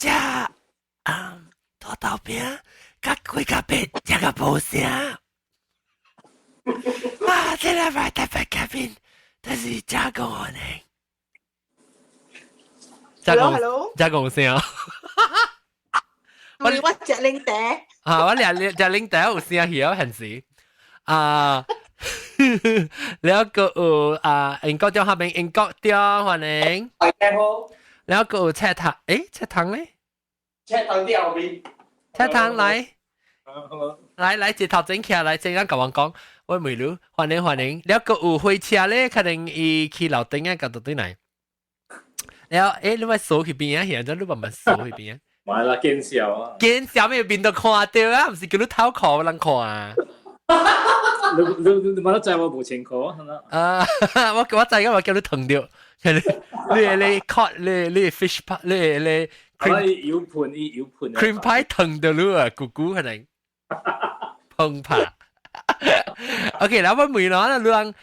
食啊土豆餅，佮規個白食個無聲。啊！這禮拜特別嘉賓，就是加工可能。 Hello hello，加工聲。我食檸茶。啊！我掠食檸茶有聲去啊，現時啊。了個有啊，英國中下面英國中歡迎。大家好。了個有赤糖，誒，赤糖咧？赤糖佇後面。赤糖來。來來，一頭前起來，正啱共我講，我問你，歡迎歡迎。了個有火車咧，可能伊去樓頂啊，到倒轉來。了，誒，你咪數去邊啊？現在你慢慢數去邊啊？買啦，見笑啊！見笑咩面都看到啊，毋是叫你偷看人看啊？你你嘛都知我無穿褲啊！我知㗎，我叫你騰掉，你 cod 你 fish pie 你 cream 油盤伊油盤 cream pie 騰到你啊，姑姑可能碰拍。OK，然後我問啦，人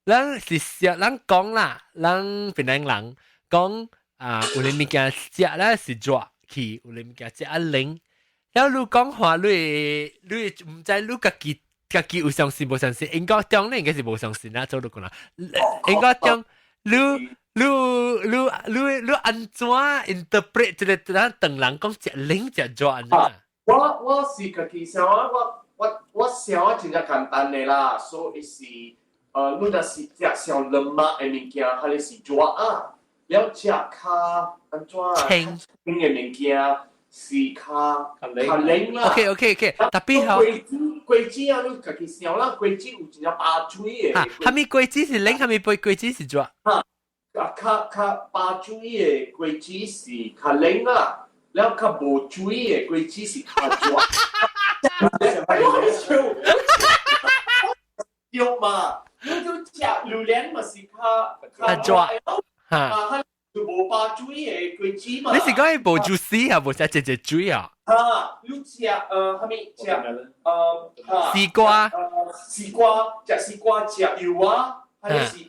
人是食人講啦，人檳榔人講啊，有啲物件食咧是熱去，有啲物件食啊冷。然後你講話你毋知你家己家己有相信無相信？英國中你應該是無相信啦，做你講啦。英國中你你你你你按怎 interpret 這個咱唐人講食冷食熱按怎？我是家己想啊，我想啊真正簡單的啦，所以是你若是食上軟肉的物件，還是是熱啊？了食較按怎啊？清清的物件是較較冷啦。 OK，特別好。果子果子啊，你家己想啦，果子有真正飽水的。嚇，啥物果子是冷，啥物果子是熱？嚇，啊，較較飽水的果子是較冷啦，了較無水的果子是較熱。我笑，對嘛？你就食榴蓮嘛是較較熱嚇。啊，就無飽水的果子嘛。你是講伊無 juicy 啊，無食一隻水啊？哈，你食啥物食絲瓜。絲瓜，食絲瓜食油啊，還是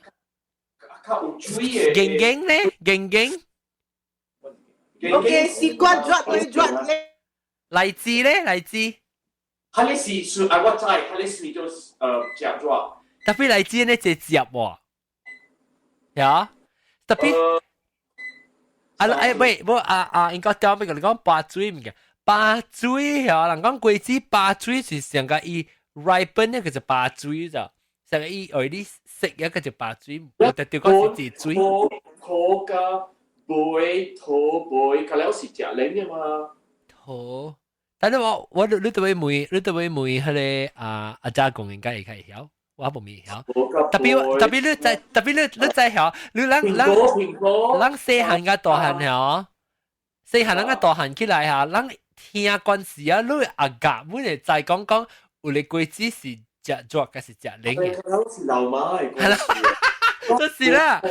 較有水的。硬硬咧，硬硬。 OK，絲瓜熱對熱咧。荔枝咧，荔枝。彼個是算啊，我知，彼個是就食熱。特別荔枝呢，隻汁喎，呀，特別。啊喂，無啊啊，應該調俾佢你講飽水物件，飽水嚇，人講果子飽水是上個伊 ripen 那個就飽水咋，上個伊愛你食一個就飽水，無得掉講是一水。桃桃佮梅桃梅，佮了是食冷的嘛？桃，但係我你對問，你對問彼個啊阿家公應該會較會曉，我無咪曉。特別特別你知，特別你你知曉，你咱咱咱細漢佮大漢曉，細漢咱佮大漢起來嚇，咱聽慣時啊，你阿甲每個知講講，有個果子是食熱，還是食冷嘅？是老媽的。係啦，就是啦。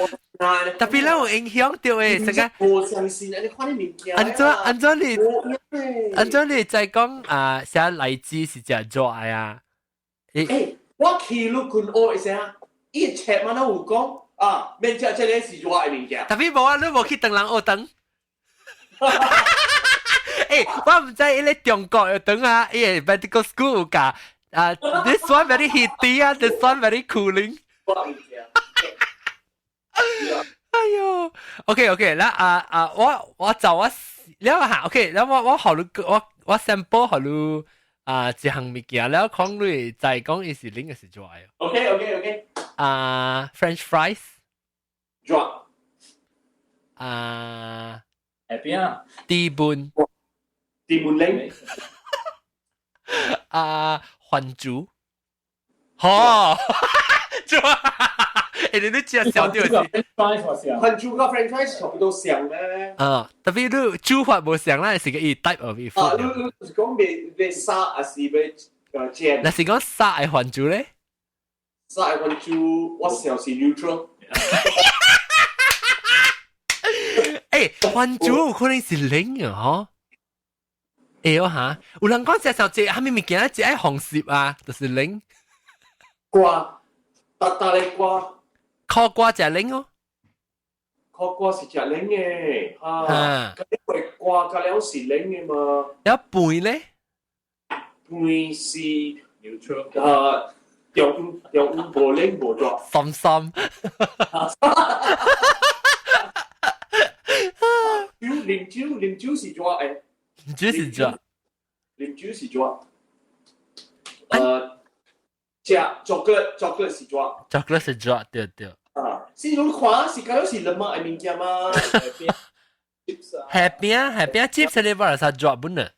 特別咱有影響到的，成個。無相信啊！你看你物件。按怎按怎你按怎你再講啊？寫荔枝是食熱的啊？誒，我去陸軍學一聲，伊冊嘛都有講啊，免食這個是熱的物件。特別無啊，你無去唐人學堂。誒，我毋知伊咧中國學堂啊，伊個 medical school 有教啊，this one very heaty 啊，this one very cooling。哎喲，OK OK，那啊啊，我就我了下 OK，了我予你我 sample 予你啊一項物件，了看你會知講伊是冷抑是熱的。 OK。啊，French fries。熱。啊，下邊啊？豬文。豬文冷。啊，番薯。好，做。欸，你食小掉是？番薯佮 French fries 差不多像咩？啊，特別你煮法無相啦，是個伊 type of 伊。啊，你是講欲炒還是欲煎？若是講炒的番薯咧？炒的番薯，我想是 neutral。欸，番薯有可能是冷的吼。會哦哈，有人講食小這啥物物件，只愛紅色啊，就是冷。瓜，大大的瓜。苦瓜食冷哦。苦瓜是食冷的，哈。嗰啲肝加了是冷的嘛。有飯咧？飯是 neutral。中中無冷無熱。心心。酒啉酒啉酒是熱的。啉酒是熱。啉酒是熱。食 chocolate chocolate 是熱。 chocolate 是熱，對對。啊，是你看是敢是 lemak 的物件嗎？下邊下邊 chips 你話係熱本啊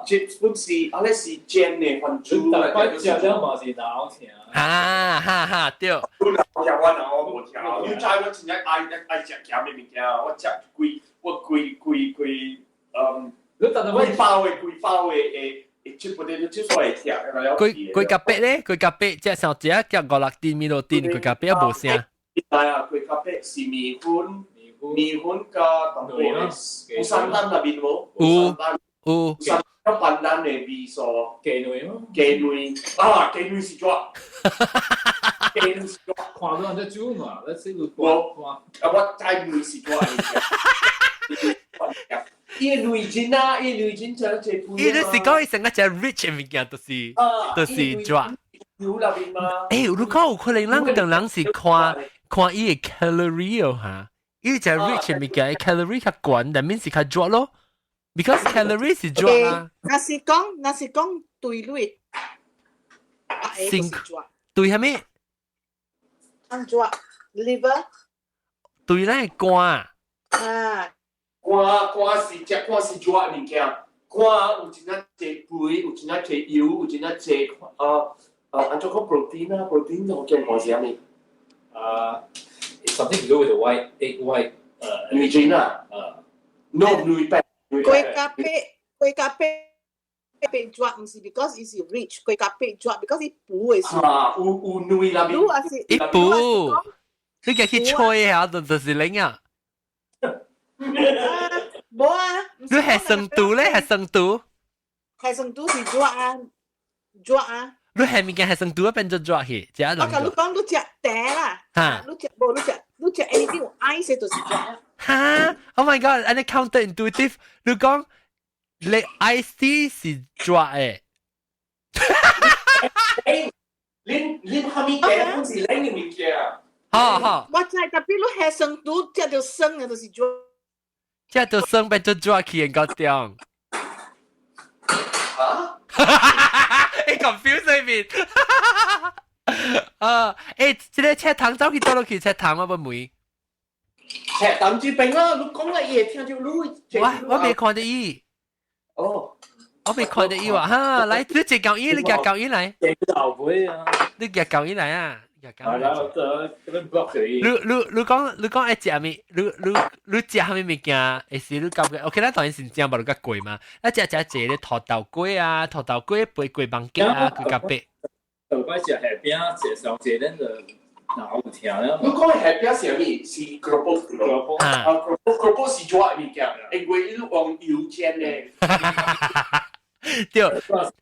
？chips 本是啊，咧是煎的番薯。大擺食了嘛是腦疼。哈哈哈，對。我食我腦無疼，你知我真正愛愛食鹹的物件，我食規我規規規嗯，規包的規包的會會吃不得，就出來食。規規咖啡咧，規咖啡食上食食五六滴米落滴，規咖啡也無聲。係啊，規咖啡是麵粉，麵粉加淡薄的有三丹那邊無？有有。有斑斕的味素。雞卵咯。雞卵啊，雞卵是熱。雞卵是熱。看到人在煮嘛，你這個我啊，我知卵是熱。伊卵精啊，伊卵精真濟肥。伊就是講伊成個只 rich 的物件，就是就是熱。有那邊嘛？欸，你看有可能咱當人是看看伊的 calorie 哦哈，伊只 rich 的物件，calorie 較懸，但面是較熱咯。Because calorie 是熱啊。若是講若是講對類，先對啥物？按怎 liver？對咱的肝。啊。肝肝是食肝是熱的物件，肝有真正濟肥，有真正濟油，有真正濟按怎講 protein 啊？protein 我見看是啥物？啊，something to do with the white egg white 卵精啊？No 卵白。規咖啡，規咖啡變熱，毋是 because 伊是 rich，規咖啡熱 because 伊補的是。啊，有有卵那邊。你也是。伊補，你家去吹下就是冷啊。無啊。你係生肚咧？係生肚？係生肚是熱啊，熱啊。你係物件係生肚變做熱去，食我共你講，你食茶啦，哈，你食無你食你食 anything 有 ice 就是熱啊。哈！Oh my god！按呢 counterintuitive，你講你 ice tea 是熱的。欸，恁恁啥物茶本是冷的物件？好好。我知，特別你下生肚食著酸的，就是熱。食著酸變做熱去，夠中。啊？你 confuse 面。啊！欸，這个赤糖走去倒落去赤糖我不梅。赤糖這邊啊，你講了伊會聽著你。我我未看著伊。哦。我未看著伊話哈，來你一舊伊，你夾舊伊來。老輩啊！你夾舊伊來啊！係啦，這邊 block 住伊。你你你講你講愛食物，你你你食啥物物件，會使你感覺？OK，咱當然是正無較貴嘛。咱食食一個土豆粿啊，土豆粿配雞網雞啊，規較白。頭擺食蝦餅，食上一咱就腦有疼了。你講的蝦餅是啥物？是 keropok 啊，keropok keropok 是熱的物件，因為伊用油煎的。對。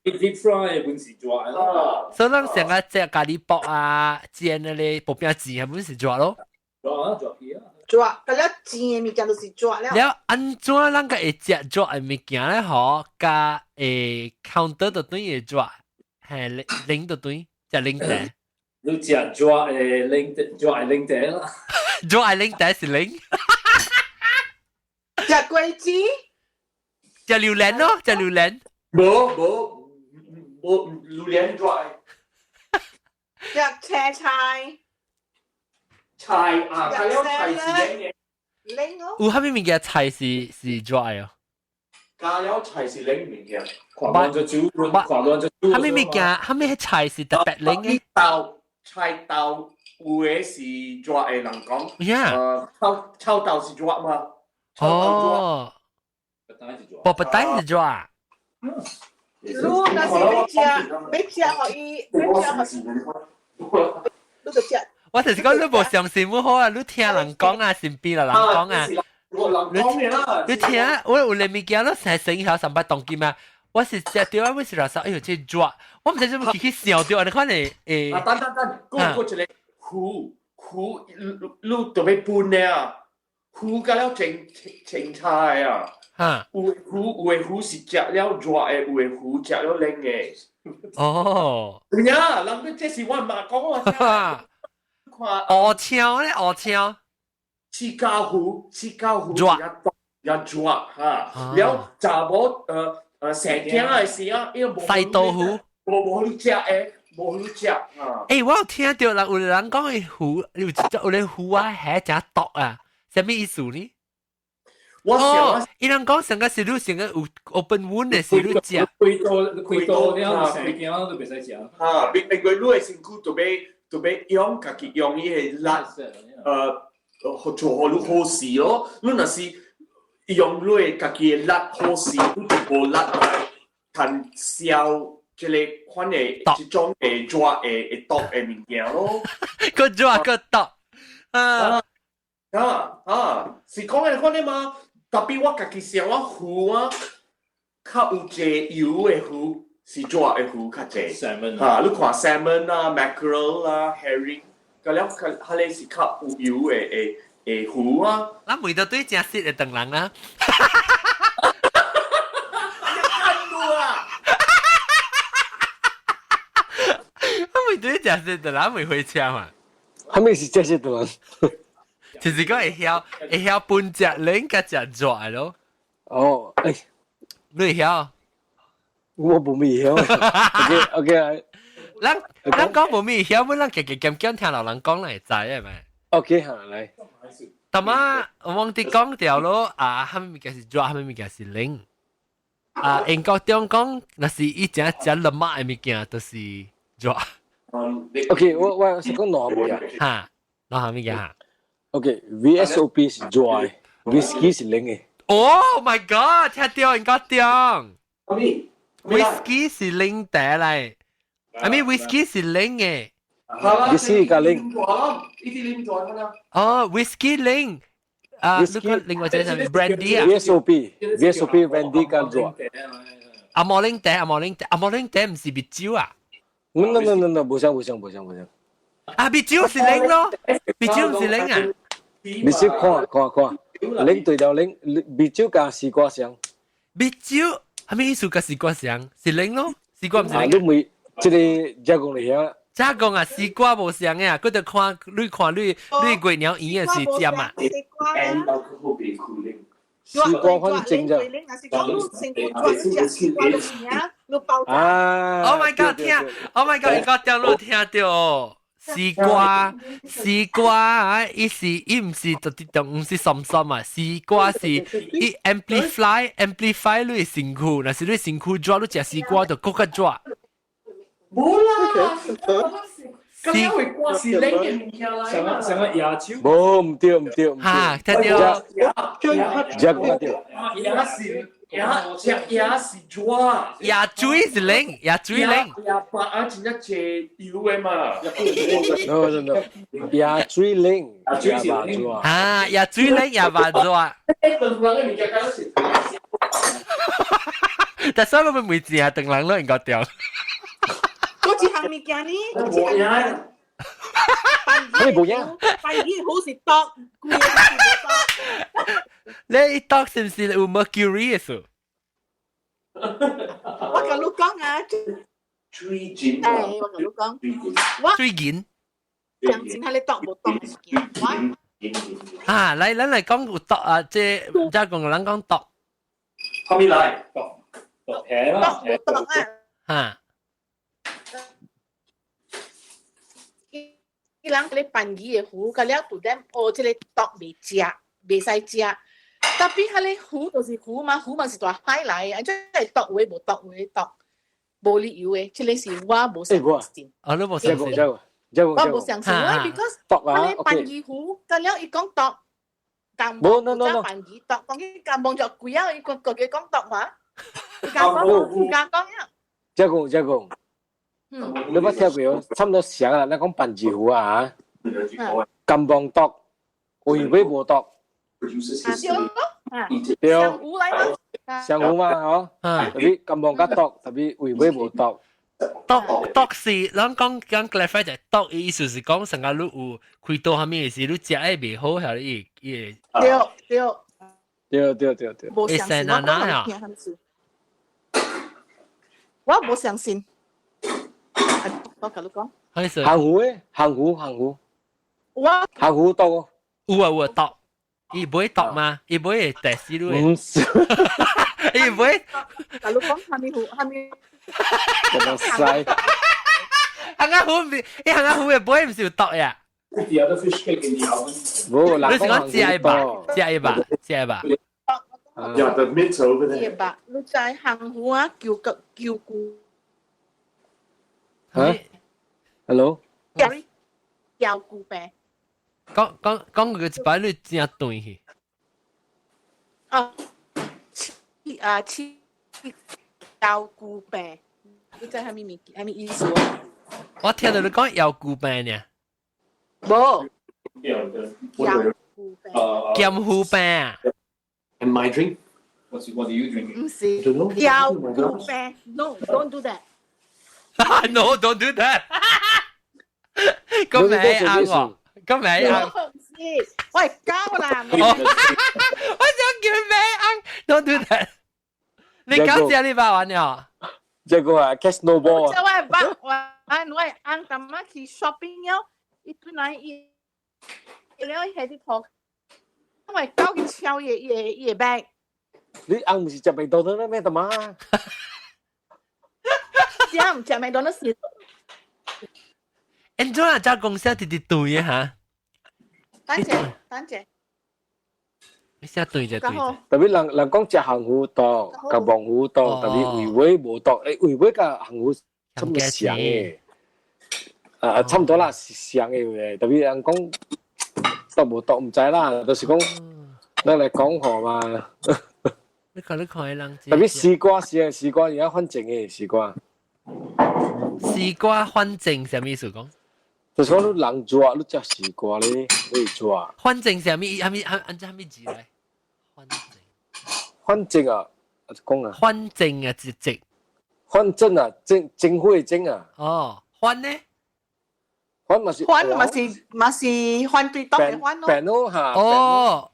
deep fry 本是熱的。所以咱上個食咖喱卜啊，煎的咧，薄餅煎，本是熱咯。熱啊，熱去啊。熱，佮了煎的物件就是熱了。了按怎咱個會食熱的物件咧？嗬，佮會 counter 就對會熱，係冷就對，食冷茶。你食熱的冷熱的冷茶啦。熱的冷茶是冷。食果子。食榴蓮咯，食榴蓮。無無無榴蓮熱的。食青菜。菜啊，佢有菜是冷的。冷哦。有啥物物件菜是是熱的哦？加了菜是冷物件。看亂就煮，看亂就煮。啥物物件？啥物菜是特別冷的？豆菜豆有的是熱的，人講。 臭臭豆是熱嘛？哦。薄薄蛋是熱。你若是欲食，欲食予伊，欲食予伊，你就食。我就是講你無相信我好啊，你聽人講啊，身邊的人講啊。你聽，我有個物件，你成生曉上擺當今啊。我是食著啊，我是話說，哎呦，這熱，我毋知怎麼去去想著，你看你會。啊，等等等，過過一個魚魚，你你特別笨的啊，魚加了青青菜啊。嚇。有的魚是食了熱的，有的魚食了冷的。哦。呀，人哋這是我媽講我聽。看烏青咧，烏青。刺膠魚，刺膠魚熱也熱嚇。了查某生囝的時啊，伊無西多魚。無你食的，無你食啊。欸，我有聽到啦，有人講的魚，有有個魚啊，係誠毒啊，啥物意思呢？我哦，伊人講上個是你上個有 open wound 的是你食。開刀開刀了，生囝都袂使食。嚇，因為你的身軀就欲用家己用伊的力，做予你好勢咯。你若是用你的家己的力好勢，你就無力來攤消這個款的這種會熱的會毒的物件咯。閣熱閣毒。啊啊啊！是講的款的嗎？特別我家己想我魚啊，較有濟油的魚是熱的魚較濟。 salmon 嚇，你看 salmon 啊、mackerel 啊、herring，個了較彼个是較有油的魚啊。咱每到對誠實的唐人啊。啊！我每對誠實的人會回車嘛？啥物是誠實的人？就是講會曉分食冷佮食熱的咯。哦，欸，你會曉？我無咪曉。OK OK。咱講無咪曉，本咱加加減減聽老人講來會知係咪？OK，好來。淡仔我忘記講掉咯，啊，啥物物件是熱，啥物物件是冷。啊，英國中講，若是伊誠食 lemak 的物件，就是熱。 OK，我是講兩項物件。哈，兩項物件哈。 OK，VSOP 是熱的，whisky 是冷的。 Oh my god！聽著英國中。whisky 是冷茶來，I mean whisky 是冷的。 whisky 較冷。伊啲啉咗啦。哦，whisky 冷。啊，你講另外一個係 brandy 啊？VSOP，VSOP brandy 較熱。阿摩檸茶，阿摩檸茶，阿摩檸茶毋是蜜酒啊？ no no no no，無相無相無相無相。啊，蜜酒是冷咯，蜜酒毋是冷啊？蜜酒看看看，冷對了冷，蜜酒佮絲瓜相。蜜酒啥物意思？佮絲瓜相是冷咯？絲瓜毋是冷。你問這個加工嚟曉。加工啊，絲瓜無相的啊，佮著看你看你你月娘圓的是尖啊。絲瓜反正啫。啊！Oh my god！聽，Oh my god！伊個掉落聽著。絲瓜，絲瓜啊！伊是伊毋是特別毋是酸酸啊，絲瓜是伊 amplify amplify 你的身軀，若是你身軀熱，你食絲瓜就閣較熱。無啦，咁樣會瓜是冷嘅物件來。上個上個亞洲。無，毋對毋對毋對。哈，聽著。食過對。也是也食也是熱。椰水是冷，椰水冷。椰白啊，真正濟油的嘛。 No no no，椰水冷，椰白熱。啊，椰水冷，椰白熱。欸，唐人的物件敢是？但所以我每次啊，唐人攏應該對。嗰一項物件呢？無影。你無影？飯魚好是毒，規個是無毒。你毒是毋是有 mercury 的數？我共你講啊，水銀。哎，我共你講，我水銀。相信彼個毒無毒物件，我。啊，來，咱來講有毒啊，這這講人講毒。後面來毒毒係啦，毒無毒啊？哈。伊人咧飯魚的糊，佮了拄點哦，這個毒袂食，袂使食。特別彼个糊就是糊嘛，糊嘛是大海來的，啊，這個毒話無毒話毒，無理由的，這個是我無相信。哦，你無相信？我無相信，我 because 毒啊，彼個飯魚糊，佮了伊講毒，監無 no no no，飯魚毒，講起監望就貴啊，伊個個個講毒話，伊講講，伊講呀。這個這個。你捌聽過？差不多像啊，咱講番薯糊啊，甘望毒，胃尾無毒。對，香芋來嘛？香芋嘛，嗬，特別甘望較毒，特別胃尾無毒。毒毒是，咱講講 clarify 就毒，意思是講成個你有開刀啥物事，你食的袂好，還是伊會。對對。對對對對。無相信，我講你聽啥物？我無相信。我共你講。香芋誒，香芋香芋。我香芋毒。有啊有啊毒，伊袂毒嗎？伊袂會毒死你。毋是。伊袂。共你講啥物芋？啥物？咁犀。香芋唔，伊香芋嘅尾毋是有毒呀？ The other fish cake in the oven. 無，你是講食的吧？食的吧？食的吧？ Yeah, the mint's over there. 食吧，你知香芋啊，叫個叫菇。嚇？Hello。叫菇病。講講講個一擺你真斷去。啊，啊，黐腰骨病，你知啥物物啥物意思？我聽到你講腰骨病呢。無。腰骨病。劍虎病啊。 And my drink? What are you drinking? 毋是腰骨病。No, don't do that. No, don't do that. 個名啱喎，個名啱。唔是，我係狗啦。我想叫名啱，Don't do that。你搞食你捌完了？這個啊，catch no ball 啊。我係捌，我我係翁淡仔去 shopping 了，伊本來伊了伊係啲拖，因為狗去敲伊伊伊個 bag。你翁毋是食麥當勞咩？大媽？食毋食麥當勞是？按怎啊？這公司直直對的哈？等者，等者。你寫對就對。特別人人講食香芋毒，共黃芋毒，特別胃尾無毒，誒胃尾共香芋差不多像的，啊差不多啦，是像的話，特別人講毒無毒毋知啦，就是講咱來講好嘛。你看你看人。特別西瓜是啊，西瓜而家反正的西瓜。西瓜反正啥物意思講？就是講你人熱，你食西瓜咧，你會熱。反正啥物？啥物？按照啥物字來？反正。反正啊，講啊。反正啊，直直。反正啊，政政府的政啊。哦，反呢？反嘛是。反嘛是嘛是反對黨的反咯。病咯嚇。哦。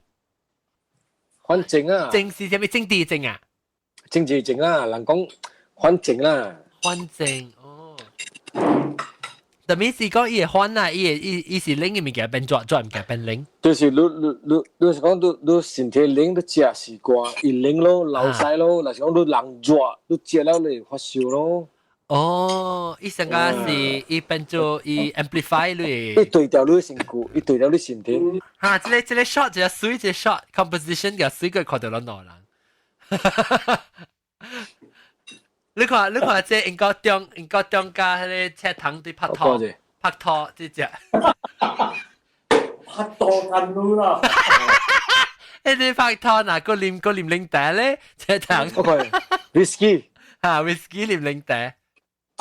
反正啊。政是啥物？政治政啊？政治政啊，人講反正啦。反正哦。特別是講伊會反啊，伊會伊伊是冷的物件變熱，熱物件變冷。就是你你你你是講你你身體冷，你食西瓜，伊冷咯，流屎咯。若是講你人熱，你食了你會發燒咯。哦，伊成個是伊變做伊 amplify 你。伊對調你身軀，伊對調你身體。哈，這個這個 shot 這個水這個 shot composition 個水個看到攏兩人。你看，你看，這英國中英國中間彼個車糖對拍拖，拍拖這隻。拍拖緊女啦！彼個拍拖若閣啉閣啉奶茶咧，車糖。 OK，whisky 哈，whisky 啉奶茶。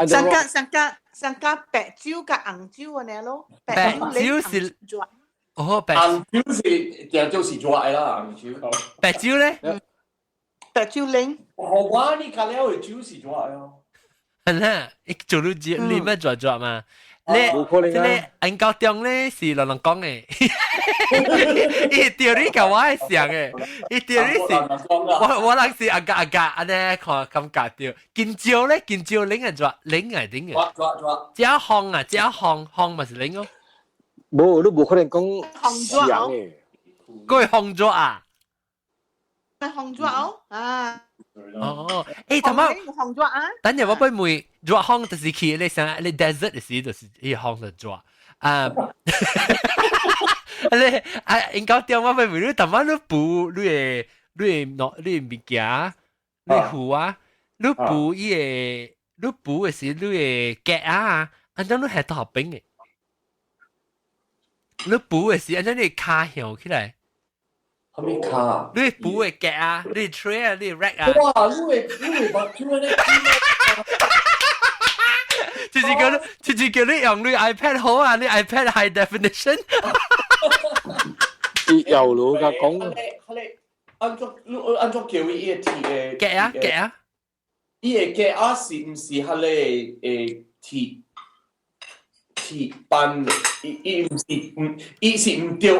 上加上加上加白酒佮紅酒按呢咯。白酒是哦，白紅酒是定就是熱的啦，紅酒。白酒咧？白酒冷。我你較了的酒是熱的哦。係啦，伊做你你乜熱熱嘛？你這個英國中咧是人人講的，伊調你共我會像的，伊調你是，我我人是阿格阿格按呢看感覺著。香蕉咧，香蕉冷係熱，冷係點嘅？熱熱熱。只風啊，只風風嘛是冷哦。無，你無可能講像的。閣會風熱啊？係風熱哦，啊。哦，欸，頭仔，風熱啊！等陣我欲問，熱風就是去你啥，你 desert 的時就是伊風就熱啊。你啊，應該點我欲問你，頭仔你補你的你的喏，你的物件，你糊啊，你補伊個，你補的是你的腳啊，按怎你係多少冰的？你補的是按怎你跤翹起來？啥物跤？你補的腳啊，你 tray 啊，你 rack 啊。哇！你會你會目睭按呢？就是叫你，就是叫你用你 iPad 好啊，你 iPad high definition。伊有路甲講。按怎你按怎叫伊個鐵的？腳啊腳啊！伊個腳啊是毋是彼個誒鐵鐵板，伊伊毋是毋，伊是毋對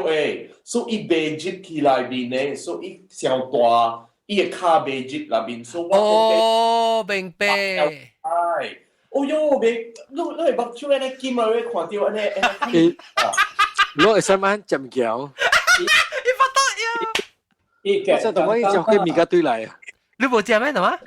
的，所以伊袂入去內面的，所以伊傷大，伊的跤袂入內面，所以我哦，明白。哎，哦喲，袂，你你會目睭按呢金啊，你看著按呢按呢。你會使慢食物件？伊發得呀！我真同我食過物件對來啊！你無食咩？係嘛？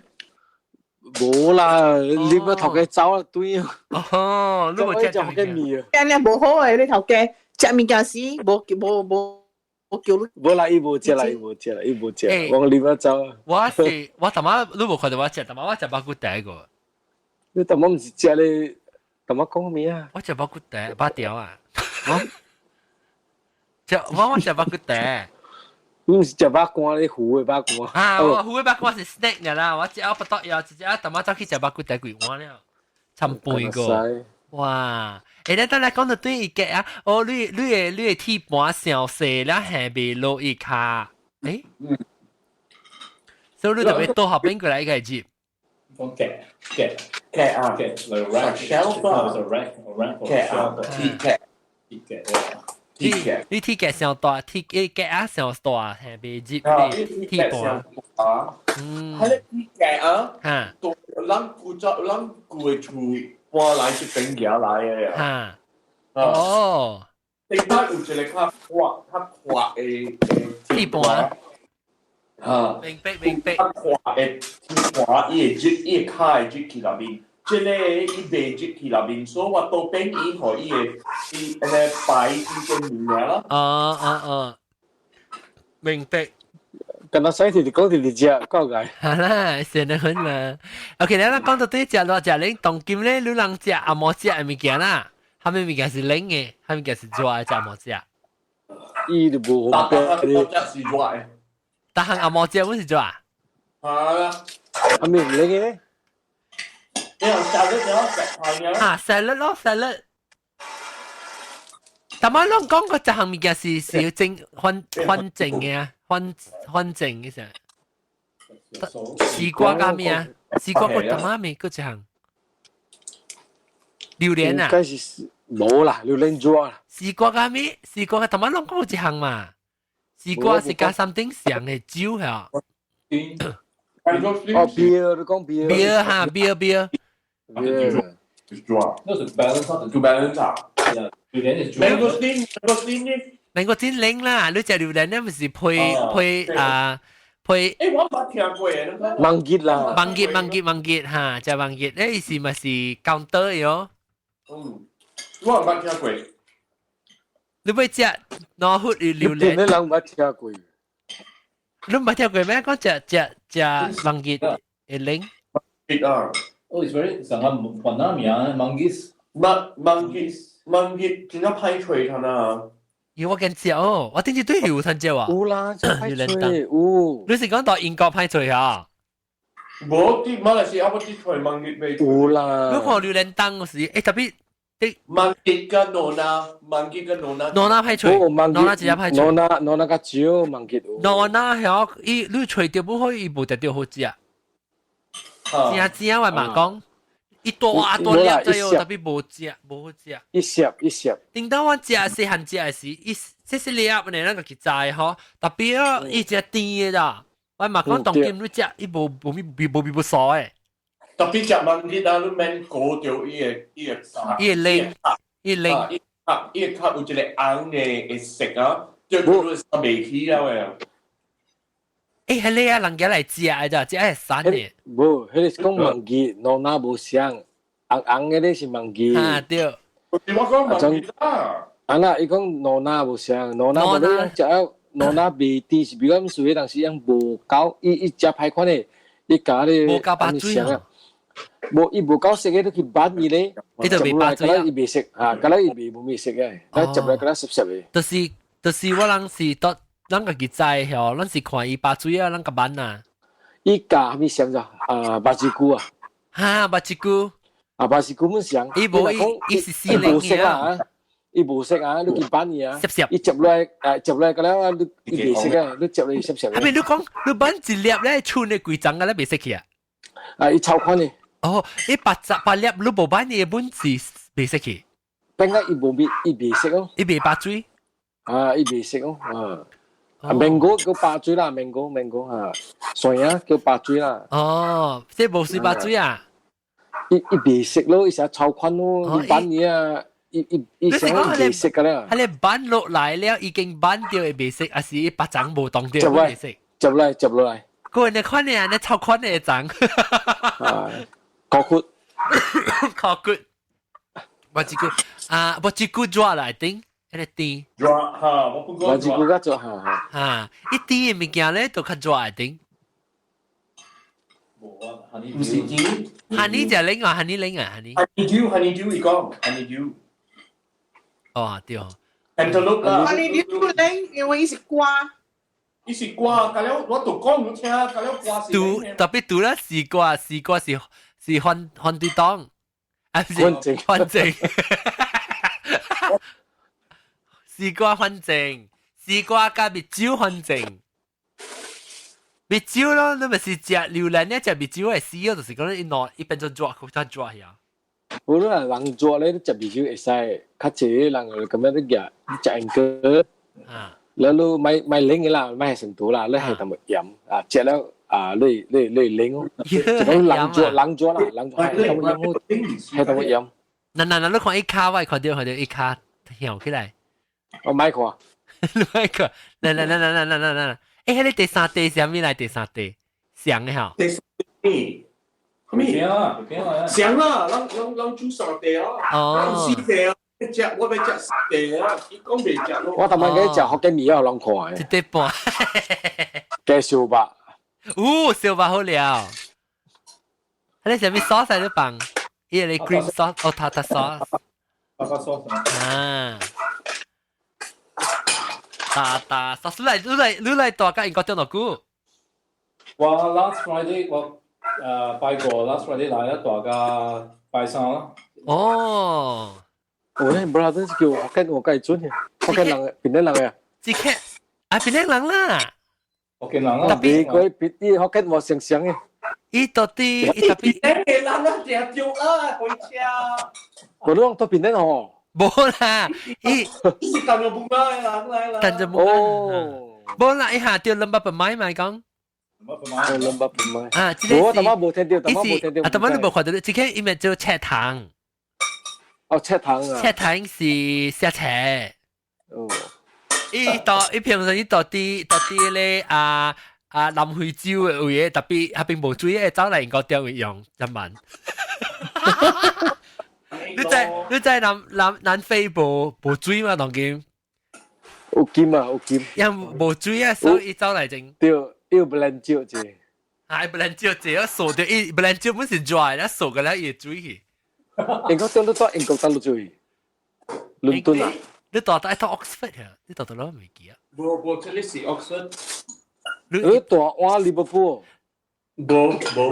無啦，你個頭家走啊對。哦，你無食食個麵啊？今日無好誒，你頭家食物件時無無無無叫你。無啦，伊無食啦，伊無食啦，伊無食。我你乜走啊？我是我頭媽你無看到我食，頭媽我食肉骨茶個。你頭媽毋是食咧？頭媽講咩啊？我食肉骨茶，肉條啊。食我我食肉骨茶。你毋是食肉乾咧，糊的肉乾。啊，我糊的肉乾是 snack 嘅啦，我食我不得了，直接頭媽走去食肉骨茶幾碗了，參半個。哇！欸，咱等來講到對伊個啊，哦，你你的你的鐵盤傷細了，下袂落伊跤，欸，所以你特別倒後邊過來伊個入。講夾夾夾啊，夾，like rack shelf 啊，rack rack 夾啊，鐵夾，鐵夾。鐵夾，你鐵夾傷大，鐵夾啊傷大，下袂入你鐵盤。啊，嗯，係咧鐵夾啊，嚇，到咱古早咱舊的厝搬來這邊行來的啊。嚇，哦，頂擺有一個較闊較闊的鐵盤。啊，明白明白。較闊的鐵盤，伊會入，伊的跤會入去內面。這個伊袂入去內面，所以我倒變伊，予伊會伊按呢擺這個物件啦。哦哦哦，明白。敢若使直直講直直食，夠解。好啦，先得很嘛。OK，咱講到對食落食冷，當今咧，你人食阿毛食的物件啦，啥物物件是冷的，啥物件是熱的，食阿毛食。伊就無方便。食是熱的。逐項阿毛食，阮是熱。啊。啥物冷的？你用沙律就食飯啊，沙律咯，沙律。但我攏講過這項物件是是要正反反正嘅啊，反反正嘅啥？西瓜加咩啊？西瓜個淡仔味，閣一項。榴蓮啊？該是無啦，榴蓮熱啦。西瓜加咩？西瓜個淡仔攏講有一項嘛？西瓜是加 something 上的酒嚇。哦，beer，你講 beer。 beer 哈，beer beer。 beer。那是 balance 啊，to balance 啊。榴蓮是 mangosteen mangosteen 呢？ mangosteen 冷啦，你食榴蓮咧，毋是配配啊配？欸，我捌聽過的。芒結啦。芒結芒結芒結哈，食芒結，欸，是嘛是 counter 喲。嗯，我捌聽過。你欲食老虎與榴蓮？你人捌聽過？你捌聽過咩？講食食食芒結會冷？結啊！哦，it's very 上個雲南名 manggis。芒芒結芒結真正歹揣看啊！咦，我見食哦，我頂次對有通食啊。有啦，真歹揣有。你是講到英國歹揣啊？無佇馬來西亞我佇揣芒結袂。有啦。你看榴蓮檔有時，欸，特別啲芒結佮 nona，芒結佮 nona。 nona 歹揣，nona 真正歹揣。 nona nona 較少芒結有。 nona 曉伊你揣著不好，伊無特別好食。正正我嘛講，伊大大粒仔哦，特別無食，無好食。一粒一粒。頂當我食細漢食的時，伊細細粒呢，咱家己摘吼，特別哦，伊誠甜的啦。我嘛講當今你食，伊無無味無味無素的。特別食芒結啊，你免顧著伊的伊的伊的冷，伊的冷，伊殼伊的殼有一個紅的的色啊，就叫做袂起了的。欸，彼個啊，人家來食的咋，食會酸的。無，彼個是講芒結，nona 無相，紅紅的咧是芒結。啊對。我講芒結啊。啊啦，伊講 nona 無相，nona 無你食了 nona 袂甜，是比較屬於當時樣無夠，伊伊食歹款的，伊加咧。無夠把水啊。無，伊無夠色的，你去挽伊咧。伊就袂把水啊。伊袂色，啊，敢若伊袂無味色的，咱食來敢若濕濕的。就是就是我人是到咱家己知吼，咱是看伊把水啊，咱共挽啊。伊加啥物香咋？啊，巴西菇啊。哈，巴西菇。啊，巴西菇本香。伊無伊伊是死冷嘅啊。伊無色啊，你去挽伊啊。濕濕。伊接落來，啊，接落來個了，你伊袂色啊，你接落來濕濕。阿妹，你講你挽一粒咧，剩的規層個咧袂色去啊？啊，伊臭款的。哦，伊八十八粒你無挽伊本是袂色去。變個伊無味，伊袂食哦。伊袂巴水。啊，伊袂食哦，啊。啊，mango 叫巴水啦，mango mango 啊，蒜啊叫巴水啦。哦，這無水巴水啊？伊袂食咯，伊成日炒款咯，伊板嘢啊，伊成日袂食噶啦。係你板落來了，已經板掉會袂食，還是伊巴掌無當掉袂食？接落來，接落來。個你看你啊，你炒款你長。啊，高骨。高骨。我這個啊，我這個熱啦，頂，那個甜。熱哈，我不我這個較熱哈。哈，伊甜的物件咧都較熱的頂。唔是甜。 honey 就冷啊，honey 冷啊，honey。 honeydew honeydew 伊講 honeydew。哦，對。 Cantaloupe 啦。 honeydew 冷，因為伊是瓜。伊是瓜，甲了我都講唔聽，甲了瓜是。除特別除了西瓜，西瓜是反對黨，啊，不是反正。西瓜反正，西瓜佮蜜酒反正。蜜酒咯，你咪是食榴蓮咧，食蜜酒會死咯，就是講伊攞伊變做熱，佢較熱呀。無論人熱咧，你食蜜酒會使，較濟人就咁樣你食，你食英哥，啊，แล้ว你買買冷嘅啦，買成多啦，你係淡薄鹽啊，食了啊，你冷哦，就講人熱人熱啦，人熱係淡薄鹽，係淡薄鹽。嗱嗱嗱，你看一卡，我看到一卡跳起來。我買看。你買看，嚟嚟嚟嚟嚟嚟嚟。欸，彼个第三塊啥物來？第三塊上的吼。第三塊，咩啊？咩啊？上啦，咱煮三塊啊。哦。四塊啊，食我欲食四塊啊，伊講袂食咯。我頭擺去食福建麵啊，攏看的。一塊半。加燒肉。哦，燒肉好了。彼个啥物 sauce 喺度放？伊个 cream sauce，哦，塔塔 sauce。塔塔 sauce。啊。大大 sauce 來，你來你來蹛佮英國蹛偌久？我 last Friday 我拜過 last Friday 來了蹛佮拜三咯。哦。我咧 brother 叫福建我計準嘅，福建人邊啲人啊？這個啊邊啲人啦？福建人啦。特別佢別啲福建話成成嘅。伊到底伊特別。邊個人啊？定著啊，開車。我都講到邊啲哦。無啦，伊是淡江木馬的人來啦。淡江木馬。哦。無啦，伊下掉兩百八買嘛講。兩百八買。啊，這個我淡薄無聽到，淡薄無聽到。啊，淡薄你無看到，這個伊名叫赤糖。哦，赤糖啊。赤糖是寫冊。哦。伊到伊平常伊到底咧啊啊南非洲的位特別彼邊無水的，走來英國釣用一萬。你知南非無水嘛？當今有金啊，有金。因無水啊，所以走來整。對，要 blend 少者。係 blend 少者，傻掉伊 blend 少本是 dry 啦，傻個了伊水去。英國等都到英國等落水，倫敦啊。你蹛到到 Oxford 啊？你蹛到攞未記啊？無無，這裡是 Oxford。你蹛換利物浦。無無。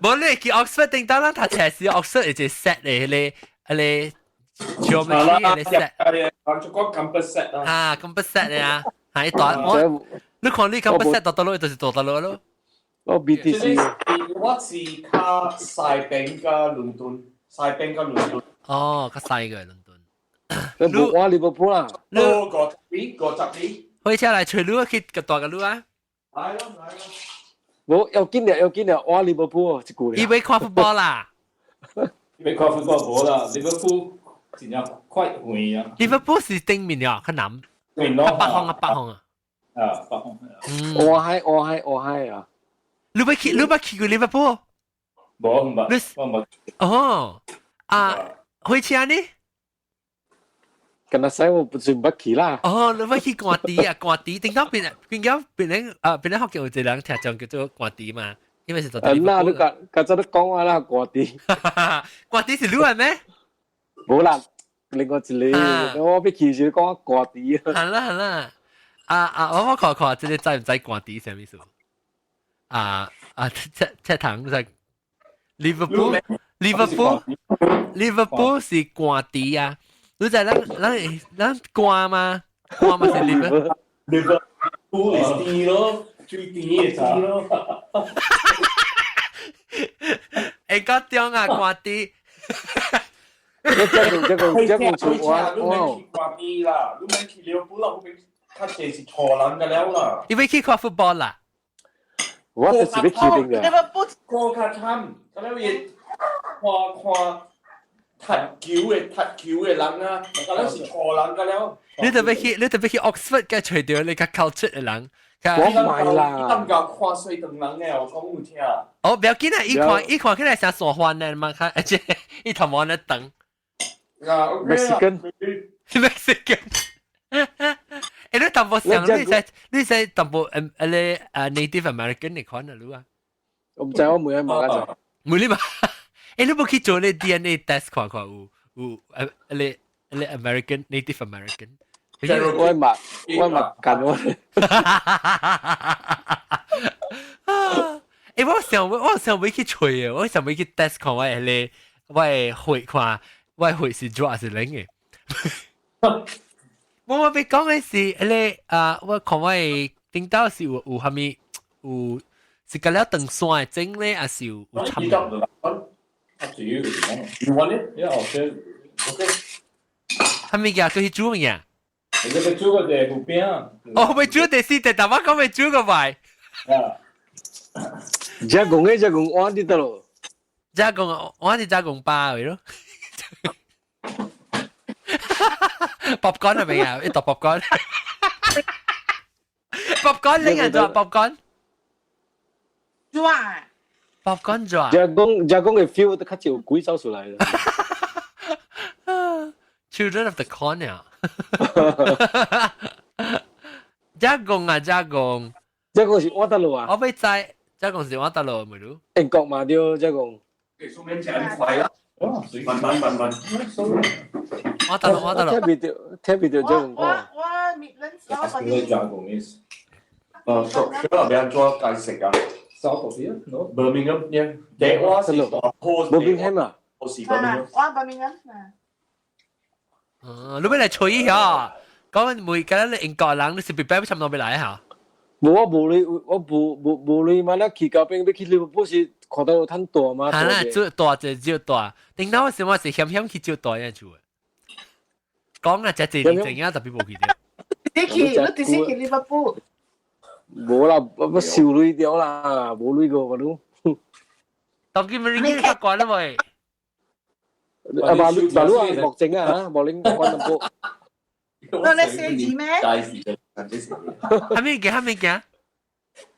無你去 Oxford 頂當咱讀冊時，Oxford 一個 set 的彼個，彼個 geometry 的 set。啊，就講 campus set 啊。啊，campus set 的啊，係蹛我，你看你 campus set 蹛佗落，就是蹛佗落咯。我 BTC。我是較西邊佮倫敦，西邊佮倫敦。哦，較西個倫敦。你無換利物浦啦。你50里，50里。火車來揣你去個蹛個你啊？來咯來咯。無要緊了，要緊了，換利物浦一句。伊欲看 football 啦。欲看 football 無啦，利物浦真正快遠啊。利物浦是頂面啊，較南。對咯。北方啊，北方啊。啊，北方。我海，我海，我海啊！你捌去，你捌去過利物浦？無，毋捌，我無。哦，啊，火車呢？敢若使我不算捌去啦。哦，你捌去官邸啊？官邸頂到邊邊間邊咧啊？邊咧學校有一個人聽講叫做官邸嘛？因為是做。啊，那你剛剛才你講啊啦，官邸。官邸是你的咩？無啦，另外一個，我欲去時講官邸。係啦係啦，啊啊！我看看，這個知毋知官邸啥物事？啊啊！赤赤糖就利物浦，利物浦，利物浦是官邸啊！你知咱咱咱官嗎？官嘛是利物利物浦是甜咯，最甜的甜咯。會講中啊，官邸。你這個這個這個厝我你免去看邊啦，你免去利物浦啦，嗰邊較濟是錯人嘅了啦。你欲去看 football 啦？我就是欲去邊你個。不過較慘，咁了伊看看踢球的踢球的人啊，咁了是錯人嘅了。你特別去，你特別去 Oxford 嘅揣著你較 culture 的人。我唔係啦。伊夠看水長人嘅，我講有聽。哦，不要緊啊！伊看伊看起來像傻番呢嘛，看而且伊頭毛咧長。啊，Mexican。 Mexican。欸，你淡薄像你使你使淡薄誒誒咧啊 Native American 你看啊，你啊？我唔知我每日問下就。每你嘛？欸，你無去做咧 DNA test 看看有有誒咧咧 American Native American？我問我問緊我。欸，我想我想欲去揣啊，我想欲去 test 看我咧我的血看我的血是熱還是冷的。我我欲講的是，咧啊，我看我的頂到是有有啥物有是甲了長線的整咧，還是有有參？ Up to you. You want it? Yeah, I'll share. Okay. 啥物件？佢去煮物件？你這個煮個地湖邊。哦，欲煮第四隻，但我講欲煮個袂。啊。這講嘅這講我佇倒咯。這講我是這講包的咯。popcorn 係咪啊？一袋 popcorn。popcorn 拎人做 popcorn。做啊？popcorn 做啊？這講這講嘅 feel 都較少鬼走出來啦。 Children of the Corn 啊！這講啊，這講。這講是我得路啊。我欲知，這講是我得路咪咯？英國嘛對，這講。順便食啲快啦。哦，慢慢慢慢。我得咯，我得咯。聽袂著，聽袂著這種我我 Midlands 我嗰啲加工 is。誒，小小邊做解釋啊。 South of here? No. Birmingham, yeah. 第我是 Birmingham 啊。我是 Birmingham。我 Birmingham 啊。哦，你欲來揣一下，講每個你英國人，你是 prepare 差唔多欲來下。無我無鐳，我無無無鐳嘛，咱去到邊欲去利物浦是看到有趁大嘛？係啦，做大就少大。頂到時我是險險去少大樣做。講啊，這這年怎樣特別無去到。你去，你直接去利物浦。無啦，我收鐳掉啦，無鐳過我都。當今咪已經習慣啦未？啊，馬馬路啊，莫整啊，無拎關淡薄。那你寫字咩？係咩嘅？係咩嘅？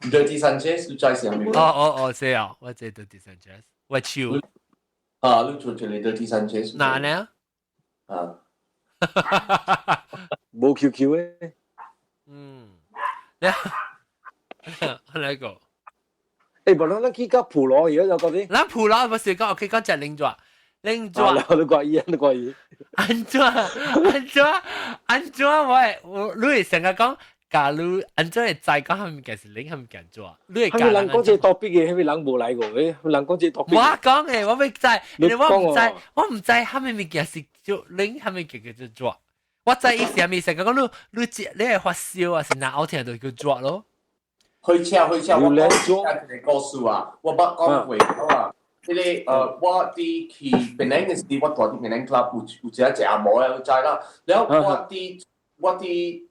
Dirty Sanchez，你知是啥物？哦哦哦，是啊，我知 Dirty Sanchez，我手。啊，你做一个 Dirty Sanchez。哪呢？啊。無 QQ 的。嗯，你來個。欸，無咱咱去到普羅而家就嗰啲。咱普羅不是講，OK，講食零爪，零爪。你怪伊，你怪伊。安怎安怎安怎我我你會成日講，假如按怎會知講啥物件是零，啥物件做？你會教人講這個 topic 的，彼人無來過，人講這個 topic。我講的，我欲知，因為我毋知，我毋知啥物物件是叫零，啥物件叫做熱。我知伊是啥物，成日講你你你會發燒啊，是哪後聽就叫熱咯。開車開車，我講一個故事啊，我捌講過啊。這個我佇去檳城的時，我住佇檳城 club 有有一個一阿毛的，你知啦。了我佇我佇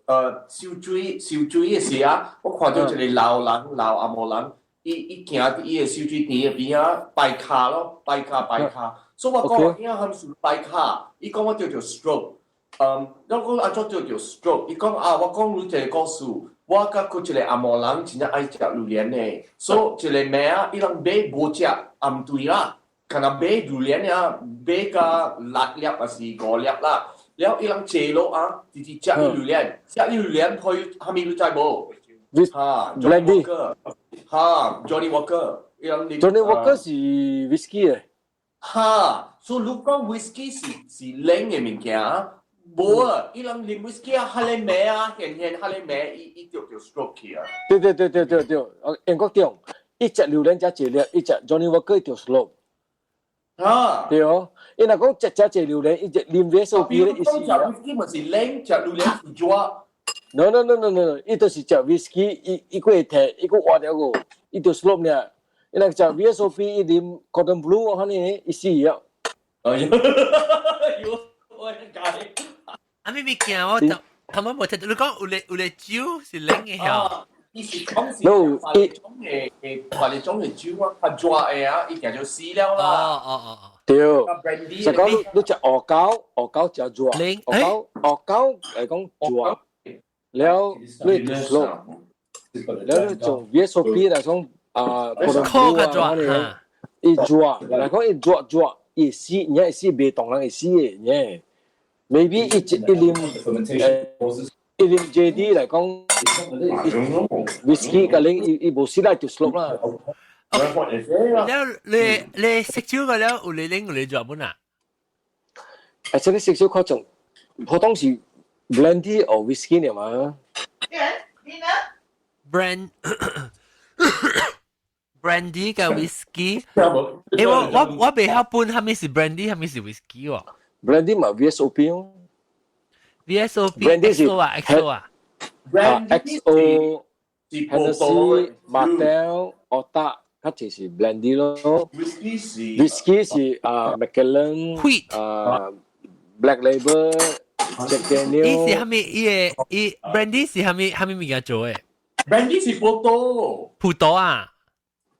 燒水燒水的時啊，我看著一個老人老阿毛人，伊伊行佇伊的燒水池的邊仔掰跤咯，掰跤掰跤。所以我講伊含是掰跤，伊講我著著 stroke。嗯，我講按怎著著 stroke？伊講啊，我講你一個故事。我佮閣一個阿毛人真正愛食榴蓮的，所以一個暝仔，伊人買無食，也毋對啦，敢若買榴蓮啊，買甲六粒還是五粒啦，了伊人坐落啊，直直食榴蓮，食榴蓮配啥物你知無？哈，Johnnie Walker，哈，Johnnie Walker，伊人 Johnnie Walker 是 whisky 的。哈，所以你講 whisky 是是冷的物件。無啊，伊人啉 whisky 啊，哈咧暝啊，現現哈咧暝，伊伊著著 stroke 去啊。對對對對對對，英國中，伊食榴蓮食一粒，伊食 Johnnie Walker 著 stroke。啊，對哦，伊若講食食一榴蓮，伊食啉 VSOP 咧，伊是。食 whisky 嘛是冷，食榴蓮是熱。 No no no no no，伊就是食 whisky，伊伊閣會提，伊閣活了個，伊就 stroke 爾。伊若食 VSOP，伊啉 Cordon Bleu 安呢，伊死了。哎呦，我解。啊，咩物件我就他們無聽到，你講有咧酒是冷嘅曉？伊是講是別種嘅嘅別種嘅酒啊，較熱的啊，伊定就死了啦。哦哦哦哦。對，就講你食鵝狗，鵝狗食熱，鵝狗鵝狗嚟講熱，了你落，了你從 VSOP 來講啊，苦較熱啊，伊熱來講伊熱熱，伊死，你會死袂動人會死的，你 maybe 一一啉一啉 JD 來講，whisky 個啉伊伊無死來就 slow 啦。了你你食酒個了，有你啉有你熱本啊？啊，這個食酒較重，普通是 brandy 或 whisky 呢嘛。你呢？Brandy 佮 whisky。欸，我我我袂曉分，啥物是 brandy，啥物是 whisky 喎。 Brandy 嘛 VSOP 哦。 VSOP。 Brandy 是 XO 啊，XO 啊。 XO。 Hennessy、Martell、Otard，較濟是 brandy 咯。 Whisky 是 Whisky 是啊 Macallan、啊 Black Label、Jack Daniel。伊是啥物？伊個伊 brandy 是啥物？啥物物件做的？Brandy 是波多。葡萄啊？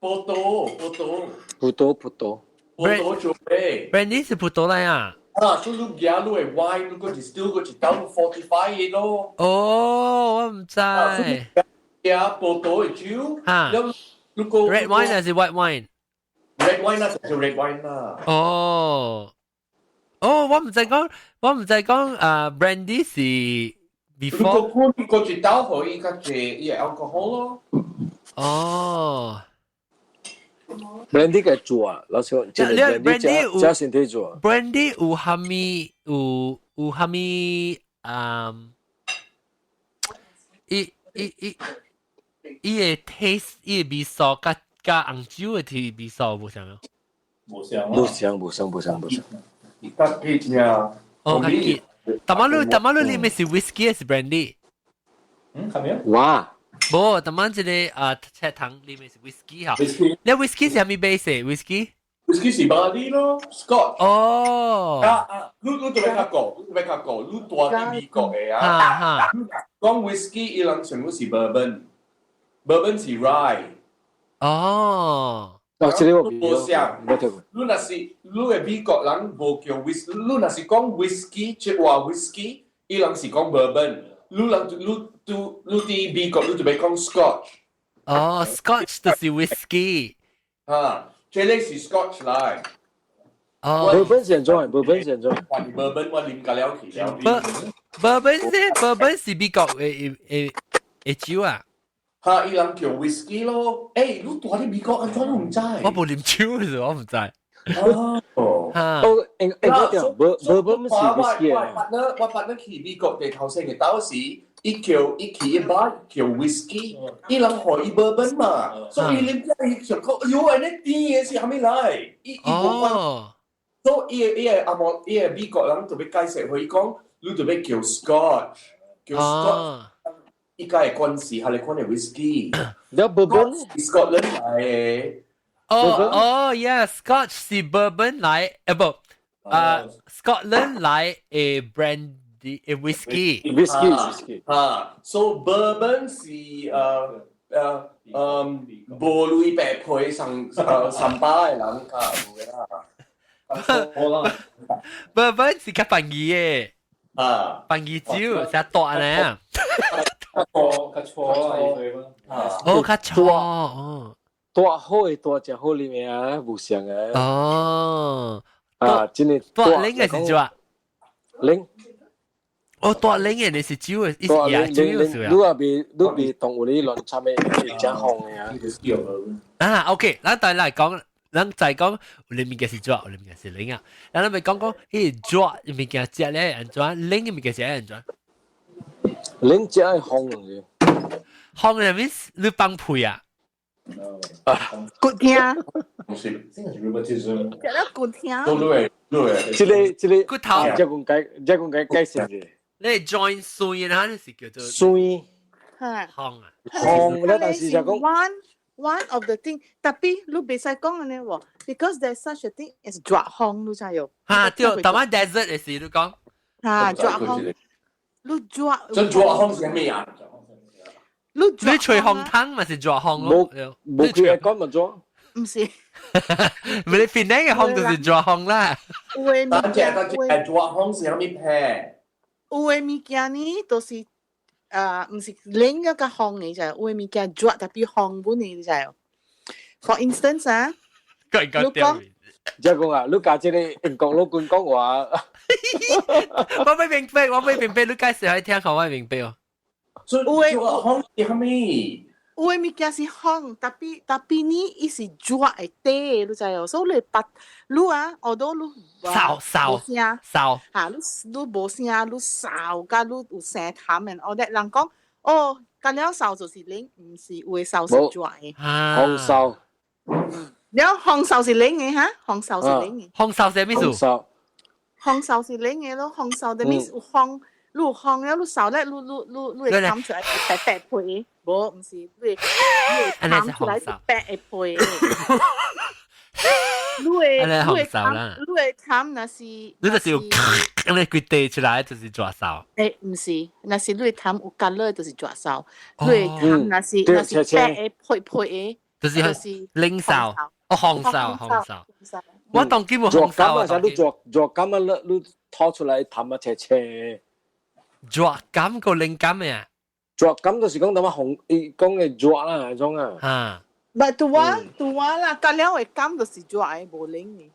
波多，波多。葡萄，葡萄。波多做的。 Brandy 是葡萄來啊？啊，所以你加你的 wine，你個 distill 個一兜 fortify 的咯。哦，我毋知。加波多的酒，哈，如果 red wine 還是 white wine？ Red wine 啦，就 red wine 啦。哦，哦，我毋知講，我毋知講啊，brandy 是 before。如果個一兜可以較濟伊個 alcohol 咯。哦。 Brandy 嘅做啊，老實講，這個 brandy 有加身體做。 Brandy 有蝦米有有蝦米啊？伊伊伊伊個 taste 伊個味素佮佮紅酒的味素無相啊？無相。無相無相無相無相。較結呀。哦，較結。但馬你但馬你啉的是 whisky 還是 brandy？嗯，係咩？哇！無，但馬這個啊，赤糖啉的是 whisky 哈。你 whisky 是啥物 base whisky？ Whisky 是 barley 咯，Scotch。哦。啊啊，你你做咩較講？你做咩較講？你住佇美國的啊？哈哈。講 whisky 伊人全部是 bourbon，bourbon 是 rye。哦。哦，這個我無相。無聽過。你若是你的美國人無叫 whisky，你若是講 whisky，即話 whisky，伊人是講 bourbon。你人你你你佇美國，你就欲講 Scotch。哦，Scotch 就是 whisky。啊，這個是 Scotch 來。哦。 Bourbon 是按怎？Bourbon 是按怎？ Bourbon 我啉甲了去了。 Bourbon 是 Bourbon 是美國的的的酒啊。哈，伊人叫 whisky 咯。欸，你住佇美國，按怎你毋知？我無啉酒時，我毋知。哦。哈。哦，應應該對，Bourbon 是 whisky 我捌我捌去美國地頭先嘅當時，伊叫伊去一 bar 叫 whisky，伊人予伊 bourbon 嘛，所以伊啉了伊想講，哎喲，按呢甜的是啥物來？伊伊無管。所以伊個伊個阿摩伊個美國人就欲解釋，予伊講，你就欲叫 Scotch，叫 Scotch。伊家的關係係你款的 whisky。了 bourbon Scotland 來的。哦哦，yeah，Scotch 是 bourbon 來，誒不，啊，Scotland 來的 brandy 的 whisky。 Whisky whisky。啊，so bourbon 是誒誒嗯無類白皮上誒上巴的人較有的啦。好啦，bourbon 是較便宜的，啊，便宜酒，成大呢。較錯較錯啊！哦，較錯哦。大好的大食好啉的啊，無相啊。哦。啊，真的。大冷的是啥？冷。哦，大冷的你是酒的，伊是野酒是啊。你也袂你袂當有你亂參的，會真紅的啊。啊，OK，咱再來講，咱再講，有物件是熱，有物件是冷啊。咱咪講講，彼個熱物件食咧按怎，冷的物件食按怎？冷食愛烘的。烘的 means 你放屁啊？骨疼。唔是，食了骨疼。都對對。這個這個骨頭。這講解，這講解解釋者。你 joint 酸的，那是叫做酸。嚇。烘啊。烘，了但是就講， One of the thing，特別你袂使講按呢喎，because there's such a thing as 熱風，你知無？嚇，對，台灣 desert 嘅時你講。嚇，熱風，你熱。真熱風是咩啊？你你吹風湯咪是熱風咯？冇冇佢講咪咗？毋是。唔係你檳城嘅風就是熱風啦。有的物件，等陣，熱風是啥物皮？有的物件呢，就是啊，毋是冷一個風嘅就係，有的物件熱特別風本嘅就係。For instance 啊，你講，即係講啊，你教這個英國老君講話，我未明白，我未明白，你解釋下聽下，我明白哦。所以熱風是啥物？有的物件是風，特別特別呢，伊是熱的底，你知無？所以你拔，你啊，學到你掃掃聲，掃，嚇，你你無聲，你掃甲你有聲痰的，哦，人講，哦，干了掃就是冷，毋是有的掃是熱的。風掃。了風掃是冷的哈，風掃是冷的。風掃是咩意思？風掃是冷的咯，風掃的意思有風。你有風了，你掃咧，你你你你會痰出來白白皮，無，毋是，你會你會痰出來是白的皮。你會你會痰，你會痰若是，你就是有，咁你規地出來就是熱掃。欸，毋是，若是你的痰有乾落就是熱掃，你的痰若是若是白的皮皮的，就是冷掃，哦，風掃，風掃。我當今冇風掃啊！你熱熱感啊，你你吐出來痰啊，斜斜。熱感個冷感嘅啊？熱感就是講淡仔紅，伊講嘅熱啦，嗰種啊。啊。唔對我對我啦，隔了會感就是熱的，無冷的。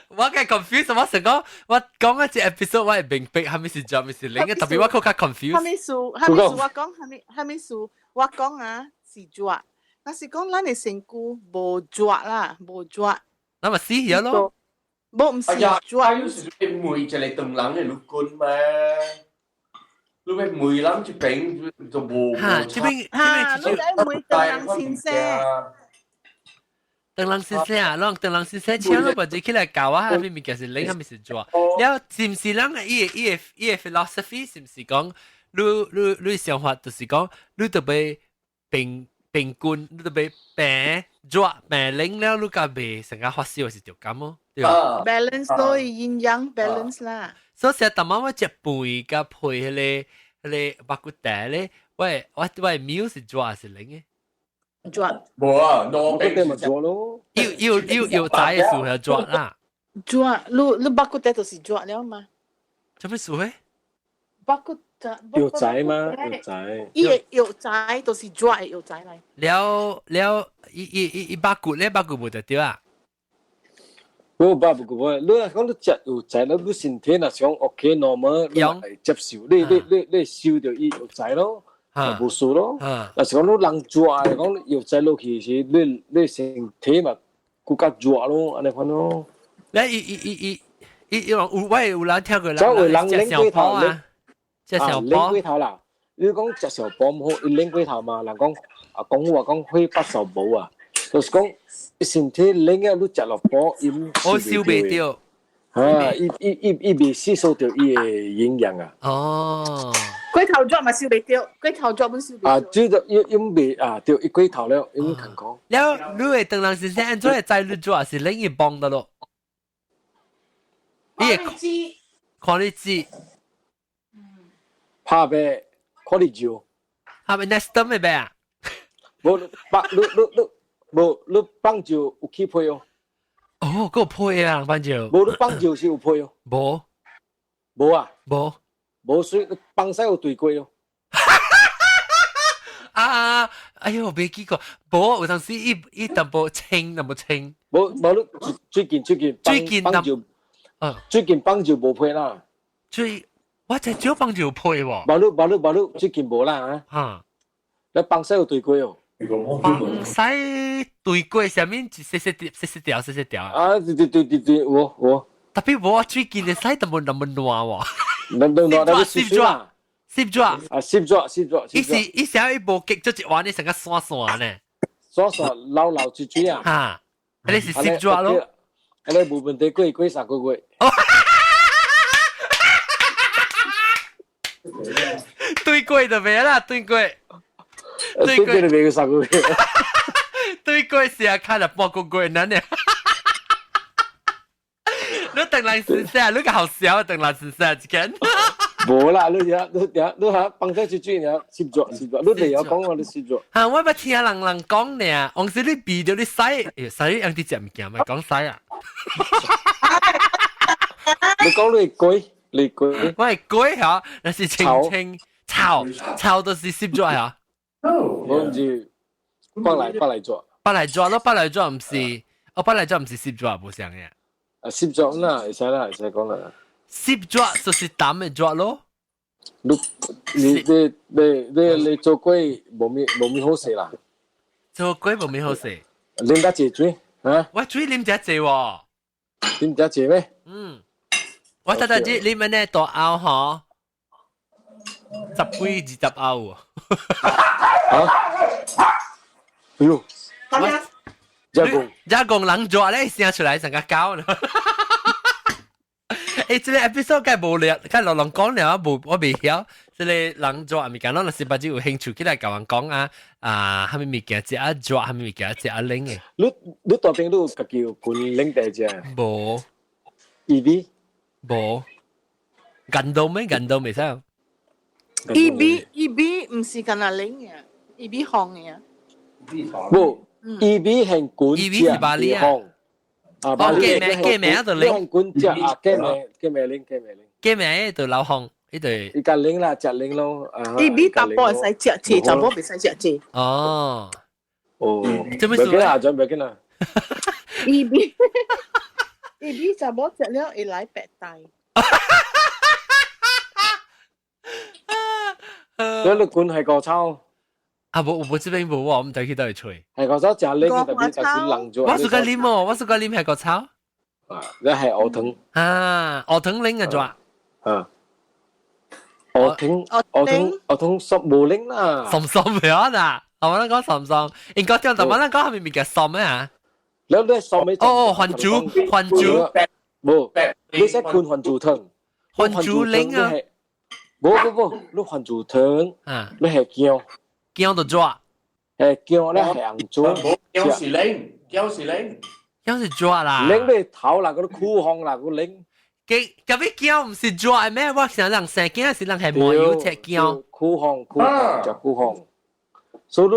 我嘅 confuse，我成講我講一隻 episode，我係明白係咪是熱，係咪是冷嘅，特別我更加 confuse。係咪數？係咪數？我講係咪係咪數？我講啊是熱，但是講咱的身軀無熱啦，無熱。那咪死咗咯。無毋是熱。哎呀，有時你問一個唐人的陸軍咩？你欲問人這邊就無。哈，這邊哈，你愛問唐人先生。唐人先生啊，攏唐人先生請你或者起來教我，啥物物件是冷，啥物是熱。了，是毋是人伊的伊的伊的 philosophy 是毋是講，你你你想法就是講，你特別平平均，你特別平熱平冷了，你較袂成個發燒是著感哦。對吧？Balance 咯，陰陽 balance 啦。所以成日淡仔我食飯佮配彼個彼個肉骨茶咧，我我我的 meal 是熱還是冷的？熱。無啊，攞冰咪熱咯。要要要要仔的時候熱啦。熱，你你肉骨茶就是熱了嘛？做咩事咧？肉骨茶。藥材嘛，藥材。伊的藥材就是熱的藥材來。了了，伊伊伊伊肉骨咧，肉骨無就對啊。無肉骨無，你若講你食藥材，你你身體若想 OK normal，你會接受，你你你你收著伊藥材咯，就無事咯。若是講你人熱的，講藥材落去時，你你身體嘛閣較熱咯，按呢款咯。咧，伊伊伊伊伊伊有我有人聽過人食小包啊，食小包冷過頭啦。你講食小包毋好，伊冷過頭嘛，人講啊講話講血腹受無啊。就是講，身體冷啊，你食落肚，伊我收袂著。啊，伊伊伊伊未吸收著伊的營養啊。哦。過頭熱嘛收袂著，過頭熱本收袂著。啊，這個伊伊未啊，對，伊過頭了，伊毋肯講。了，你會當人先生按怎會知你熱是冷伊幫的咯？你知？看你知。拍咩？看你照。係咪 Nestum 的咩啊？無，白你你你。無，你放尿有起皮哦。哦，閣有皮啊，放尿。無，你放尿是有皮哦。無，無啊，無，無水，放屎有對過哦。啊，哎喲，袂記過，無，有當時伊伊淡薄清，淡薄清。無，無你最近最近最近放尿，最近放尿無皮啦。最，我真少放尿皮喎。無你無你無你，最近無啦啊。哈，你放屎有對過哦。放屎對過啥物？細細條、細細條、細細條啊！啊，對對對對對，有有。特別無最近的屎淡薄淡薄爛喎。爛爛爛，那是濕紙，濕紙啊，濕紙濕紙。伊是伊寫伊無結做一碗，你成個散散呢？散散流流水水啊！哈，彼是濕紙咯。按呢無問題，過過三個月。對過就袂啦，對過。對過你未3個月。對過時看了半個月呢。你等來試試，你個好笑，等來試試一間。無啦，你而你而你嚇幫這出水，你攝咗攝咗，你未有講我你攝咗。嚇，我捌聽人人講呢，往時你避著你洗，洗用啲食物件咪講洗啊。你講你鬼，你鬼。我係鬼嚇，那是清清臭臭都是攝咗嚇。我唔知，北來做。北來做咯，北來做唔是，哦，北來做唔是攝咗，無相嘅。啊，攝咗啦，會使啦，會使講啦。攝咗就是淡嘅咗咯。你你你你你你做粿無咩好食啦。做粿無咩好食。啉得濟水啊？我水啉得濟喎。啉得濟咩？嗯。我睇睇這你們呢大拗嗬，十幾二十拗喎。啊？哎呦！加工加工人做咧，聲出來成個狗。欸，這個 episode 該無聊，該落人講了，無我未曉。這個人做物件，咱若是捌有興趣起來共人講啊啊，啥物物件食啊做，啥物物件食啊冷的。你大邊你有家己有滾冷地食？無。伊米？無。近到咩？近到未使？伊米毋是干那冷嘅，伊米紅嘅。無，伊米係滾，伊米是巴黎啊。啊，哦，叫名就拎，滾食啊，叫名拎，叫名拎，叫名就老紅，呢對。伊甲拎啦，食拎咯。伊米淡薄會使食濟，查某袂使食濟。哦。哦。做咩事？袂緊啊，準備緊啊。伊米查某食了會來白帶。你滾係個草。啊，無無這邊無喎，我毋知去佗位揣。係個草食冷，特別就是冷咗。我是個啉哦，我是個啉係個草。啊，你係鵝糖。啊，鵝糖冷嘅做。啊。鵝糖，鵝糖，鵝糖濕無冷啦。濕濕嘅啊，係咪咱講濕濕？應該聽，但係咱講係咪物件濕咩啊？你濕咩？哦，番薯，番薯。無，你識灌番薯糖。番薯冷啊！無無無，你番薯糖，你係薑。薑就抓，誒薑咧係紅棗，薑是冷，薑是冷，薑是抓啦，冷你頭啦，嗰啲苦紅啦，嗰冷。佢咁啲薑唔是抓咩？我想人生薑是人係麻油切薑。苦紅苦紅就苦紅，所以你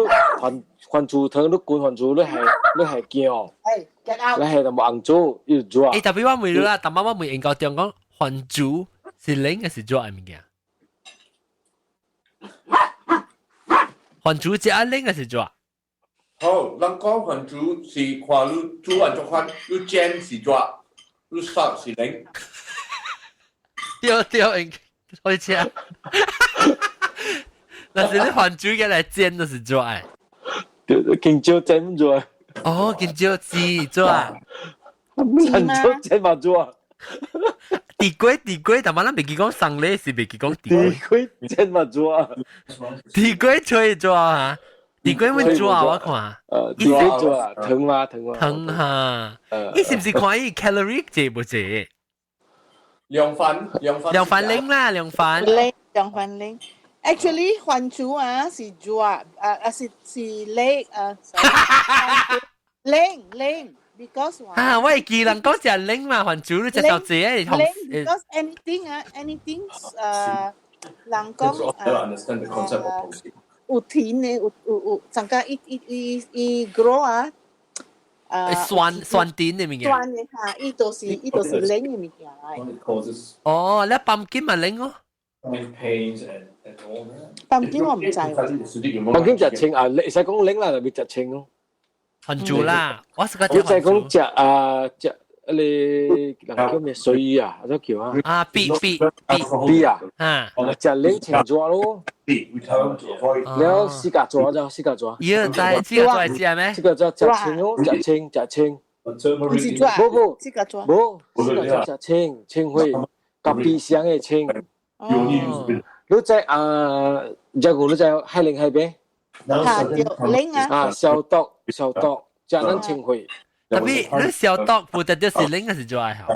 番薯糖你滾番薯你係薑，你係就冇紅棗要抓。誒，特別我問你啦，但係我問研究中講番薯是冷還是抓嘅物件？番薯食啊冷還是抓？好，人講番薯是看你煮完做款，你煎是抓，你燒是冷。對對，開始。那是你番薯嘅來煎就是抓的。對，青椒煎唔抓。哦，青椒煎抓。番薯煎嘛抓。地瓜地瓜，但係咱袂記講送禮是袂記講地瓜。地瓜煎嘛抓。地瓜吹抓啊！地瓜會抓我看。地瓜抓，糖嘛糖嘛。糖哈。伊是唔是看伊 calorie 濟無濟？涼粉涼粉。涼粉冷啦，涼粉。冷涼粉冷。Actually，番薯啊是抓啊啊是是冷啊。冷冷。Because 啊，我會記人講食冷嘛，番薯你食到濟的同。Because anything 啊，anything 人講啊，有甜的，有有有，增加伊伊伊伊 grow 啊，酸酸甜的物件。酸的哈，伊就是冷的物件來。哦，你 pumpkin 嘛冷哦。 pumpkin 我唔知喎。 pumpkin 食清啊，你使講冷啦，特別食清咯。番薯啦，我是個你就講食啊食你人叫咩水魚啊？怎叫啊？啊，比比比比啊！啊，食冷清抓咯。了四格抓就四格抓。伊個知四格抓食咩？四格抓食清咯，食清食清。唔是抓，無無四格抓。無四格抓食清清血，甲鼻香的清。你知啊？這個你知海寧海邊？嚇，對，冷啊！啊，消毒消毒。食咱清血，特別你消毒，負責就是冷還是抓好？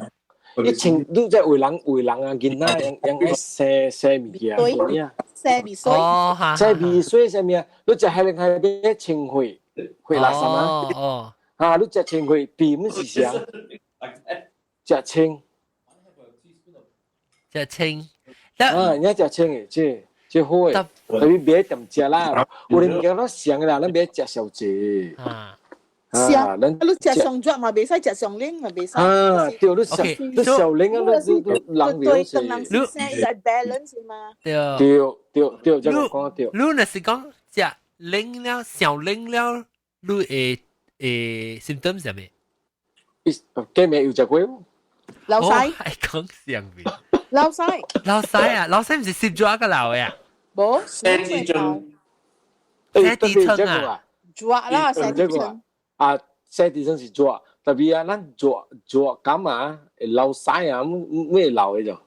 一清，你這為人為人啊，囡仔用用愛洗洗物件，洗腥味水。哦，哈。腥味水啥物啊？你食係另係咩清血血垃圾啊？哦。啊，你食清血鼻毋是啥？食清。食清。啊，你食清的，這這好的，特別別點食啦，有啲物件攏上的啦，咱別食小濟。啊。是啊，你食上熱嘛，袂使食上冷嘛，袂使。啊，對，你食你上冷啊，你你人袂對，人是係 balance 嘛。對。對對對，這個講對。你若是講食冷了，上冷了，你會會 symptom 啥物？今日有食過？流屎。係講上面。流屎。流屎啊！流屎毋是攝咗一個流嘅啊？無。生子樽。生子樽啊！熱啦，生子樽。啊，洗地生是熱，特別啊，咱熱熱感啊，會流屎啊，咩流的就？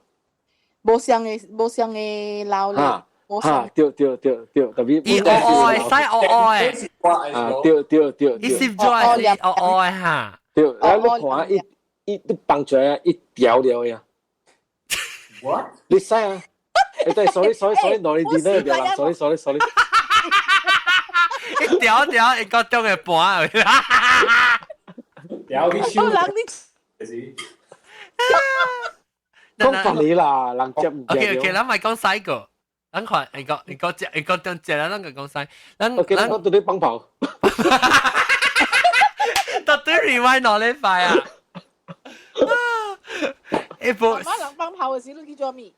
無相的，無相的流咧。哈，對對對對，特別。伊烏烏的，屎烏烏的。啊，對對對對。伊攝熱是烏烏的哈。對，啊，你看伊伊你放出來一條條呀。 What？你使啊？欸，對，sorry sorry sorry，攞你電腦掉啦，sorry sorry sorry。一條條一個鐘嘅半。條去手。人你。講法你啦，人接唔接？OK OK，咱咪講西個，咱看一個一個食一個鐘食啦，咱個講西，咱 OK，咱到底放炮。到底 rewind 兩禮拜啊？欸無。媽人放炮嘅時，你去做咩？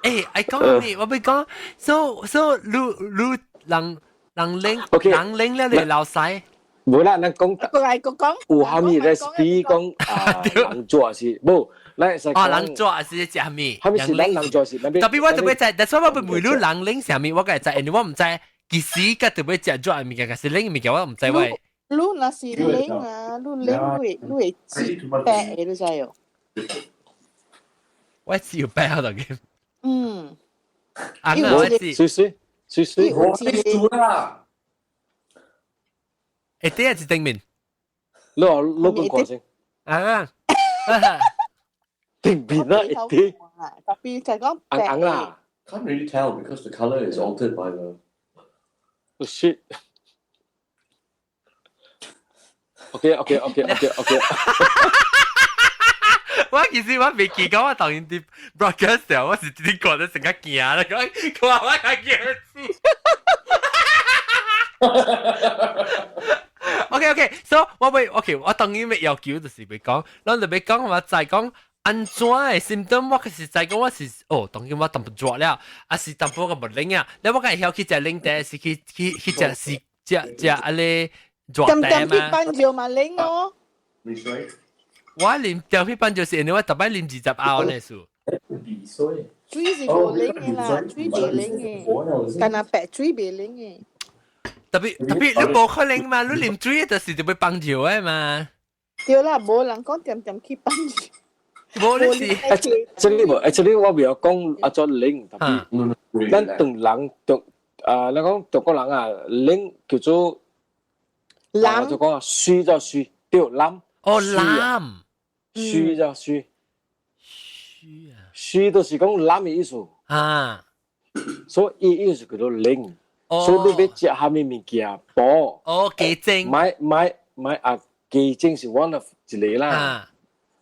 欸，愛講咩？我欲講，so 你你人人冷人冷了你流屎。無啦，咱講。過來講講。有蝦米 recipe 講啊？人做是無，咱會使講。哦，人做是食蝦米？蝦米是咱人做是？特別我特別知，但是我欲問你人冷啥物，我該知，因為我毋知其實佮特別食熱的物件，抑是冷的物件，我毋知我。你若是冷啊，你冷會你會舌白的，你知哦？我舌有白好多嘅。嗯。啊，我知。水水水水，我知啦。欸，第一是頂面。你你講看先。啊。頂面啦，一啲。特別就係講紅紅啦。 Can't really tell because the color is altered by the. Oh shit. OK OK OK OK OK。我其實我未記講，我當然啲 broadcast 時候，我是直接覺得成個驚啦，講佢話我係驚死。OK OK，so 我會 OK，我當然未要求就是欲講，咱就欲講我再講按怎的 symptom，我其實知講我是哦，當然我淡薄熱了，啊是淡薄個無冷啊，你我敢會曉去食冷茶，是去去去食是食食按呢熱茶嘛？點點去放尿嘛冷哦。我啉掉去放尿是因為我逐擺啉20歐呢數。水是無冷的啦，水袂冷的，干焦白水袂冷的。特別特別你無可能嘛，你啉水就是就欲放尿的嘛。對啦，無人講點點去放尿。無你是。這裡無，這裡我袂曉講啊做冷，特別咱唐人中啊，咱講中國人啊，冷叫做冷，就講虛叫虛，對，冷。哦，冷。虛叫虛。虛啊。虛就是講冷的意思。啊。所以意思叫做冷。所以你欲食啥物物件補。哦，雞精。買買買啊！雞精是 one of 一個啦。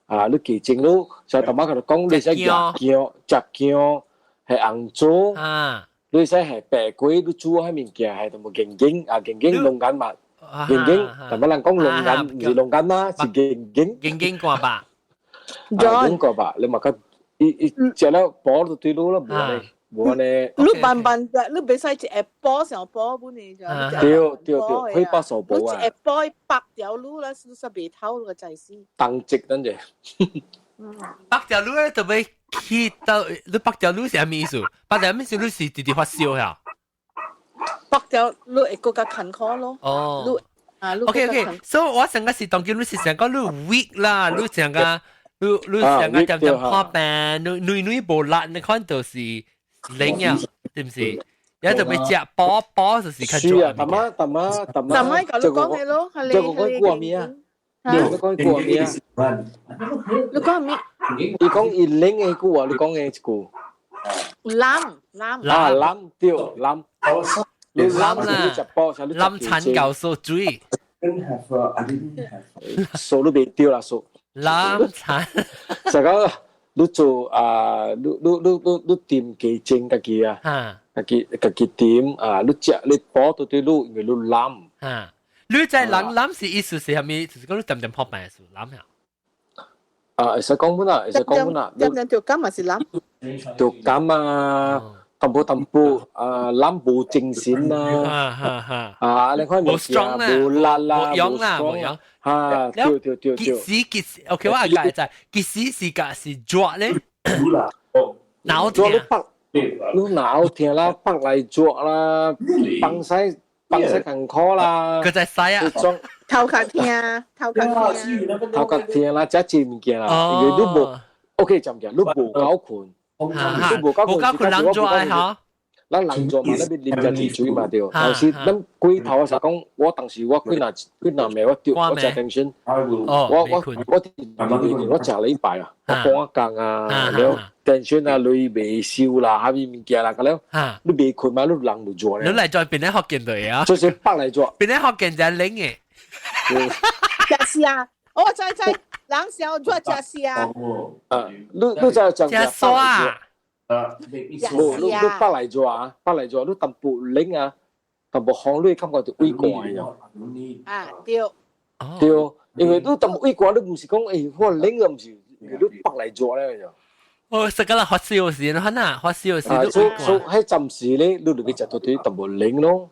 啊，你雞精你像頭仔佢講，你使食薑，食薑係紅棗。啊。你使係白果，你煮彼物件係同無硬硬啊，硬硬龍眼嘛。硬硬，頭仔人講龍眼，毋是龍眼嘛，是硬硬。硬硬過吧。啊，硬過吧，你嘛較伊伊食了補就對路啦，無呢。無呢，你慢慢你袂使一下補上補本呢就。對對對，可以把手補啊。你一下補白條路啦，你煞袂透個在死。當值等者。白條路咧特別去到，你白條路是啥物意思？白條意思你是直直發燒呀？白條路會閣較艱苦咯。哦。你啊，你 OK OK，所以我上個是當今你是想講你 weak 啦，你上個你你上個點點破病，你你你無力，你看就是。冷啊，對毋是？有特別食飽飽就是較熱。啊，大媽大媽大媽。大媽甲你講的咯，這個講過咩啊？你講過咩啊？你講咩？伊講伊冷的句話，你講的一句。攬攬啊攬對攬，你攬啦，你食飽，攬殘舊數水。 I didn't have 數都未對啦，數。攬殘。就講你做啊，你你你你你點雞精家己啊，家己家己點啊，你食你飽到對你，因為你攬。啊，你在人攬是意思是啥物？就是講你點點破病是攬呀？啊，會使講本啊，會使講本啊。點點就感嘛是攬。就感啊，淡薄淡薄啊，攬無精神啊，啊，你看無 strong 啦，無力啦，無用啦，無用。啊，對對對對。結時結時，OK，我解就結時是個是熱咧，腦痛。你腦痛啦，腹內熱啦，放屎放屎艰苦啦。佢在使啊。頭殼痛，頭殼痛，頭殼痛啦，食濟物件啦，因為你無 OK 食物件，你無夠睏，你無夠無夠睏人做愛吼。咱人做嘛，咱欲啉遮濟水嘛對。但是咱鬼頭時講，我當時我幾若幾若暝我著我食 tension，我我我我食禮拜啊，我趕工啊，了 tension 啊，鐳袂收啦，啥物物件啦，個了，你袂睏嘛，你人就熱咧。你來再變咧福建隊啊？就是北來做。變咧福建就冷嘅。食蝦，我知知，人想熱食蝦。啊，你你知食食沙啊？無，你你北來做啊，北來做，你淡薄冷啊，淡薄風，你會感覺就畏寒啊。啊，對。對，因為你淡薄畏寒，你毋是講欸，我冷啊，毋是，你北來做咧就。我食個啦，發燒時，你看啊，發燒時都所所以喺暫時咧，你就去食到啲淡薄冷咯。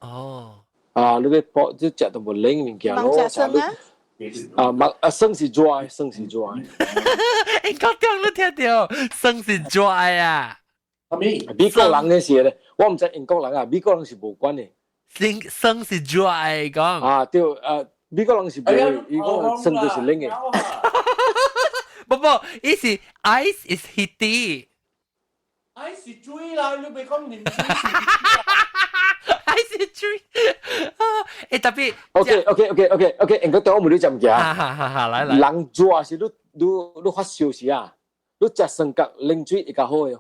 哦。啊，你去補，你食淡薄冷物件咯。食啊？啊，麥啊，酸是熱的，酸是熱的。欸，高中你聽到，酸是熱的啊？啥物？美國人的是咧，我毋知英國人啊，美國人是無關的。酸酸是熱的講。啊，對，啊，美國人是無，伊講酸就是冷的。不不，伊是 ice is heaty。 ice 是水啦，你袂講啉水。 ice 是水。欸，特別。 OK，英國對我問你一物件。哈哈哈哈，來來。人熱是你你你發燒時啊，你食酸角冷水會較好的。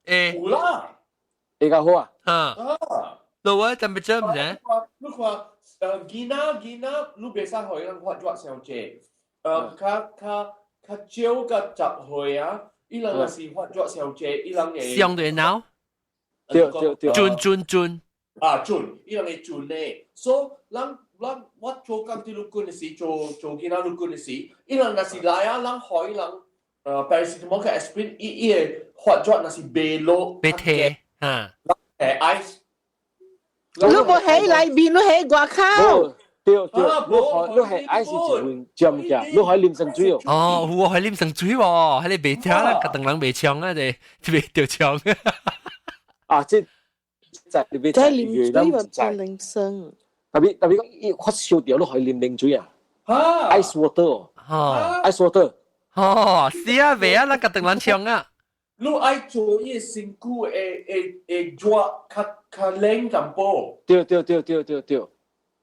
欸。有啦。會較好啊。啊。落我 temperature 毋知。你看，囡仔囡仔，你袂使予伊人發熱傷濟。較較較少甲10歲啊，伊人若是發熱傷濟，伊人會。相對腦。對對對。準準準。啊準，伊人會準咧。所以咱咱我做工佇陸軍的時，做做囡仔陸軍的時，伊人若是來啊，咱予伊人paracetamol 佮 aspirin，伊伊會發熱，若是袂落。袂退，啊。會 ice。你無喺內面，你喺外口。對對，你可你係 ice 是一份食物件，你可以啉生水哦。哦，有可以啉生水喎，彼個袂聽啦，逐人袂搶啊，就袂著搶。啊，這在你在啉水嘛，啉生。特別特別講，伊發燒著，你可以啉冷水啊。ice water 哦，ice water。哦，是啊，袂啊，咱個逐人搶啊。你愛做伊身軀會會會熱較較冷淡薄。對對對對對對。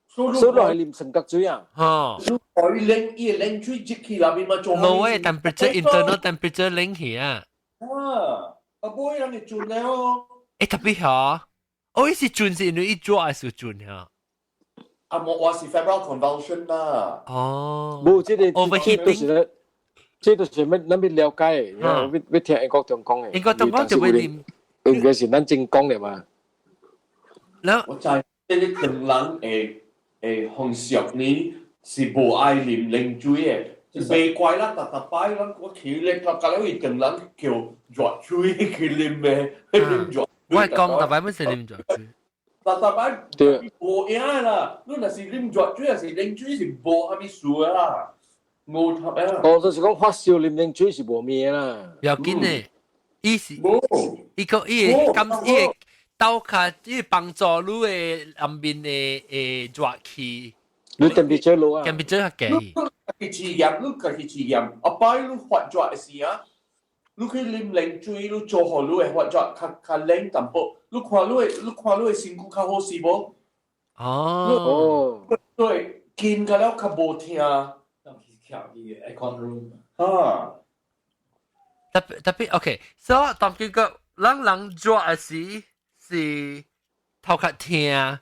所以你係啉生角水啊。哦。你可以冷伊冷水入去內面嘛做。落嘅 temperature internal temperature 冷起啊。啊，啊尾人會準了哦。欸，特別嗬，我意思準是因為伊熱還是準嚇？啊，無我是 febrile convulsion 啦。哦。無這個 overheating。這就是欲咱欲了解的，欲欲聽英國中講的。英國中講就會啉。應該是咱正講的嘛。我知，這個唐人會會風俗呢，是無愛啉冷水的，袂怪啦，逐逐擺咱我去咧，甲了伊唐人叫熱水去啉的，啉熱。我係講逐擺本是啉熱水。逐逐擺對。無影啦，你若是啉熱水，還是冷水是無啥物事啦。無合啊！哦，就是講發燒啉冷水是無命啦。不要緊的，伊是伊個伊會感伊會鬥較伊會幫助你的內面的的熱氣。你 temperature 落啊？temperature 較低。你家己試驗，你家己試驗，後擺你發熱的時啊，你去啉冷水，你做予你會發熱較較冷淡薄，你看你的你看你的身軀較好勢無？哦。對，筋甲了較無疼。徛佇 aircon room。啊。特別特別 OK，所以當結果咱人熱的時是頭殼疼、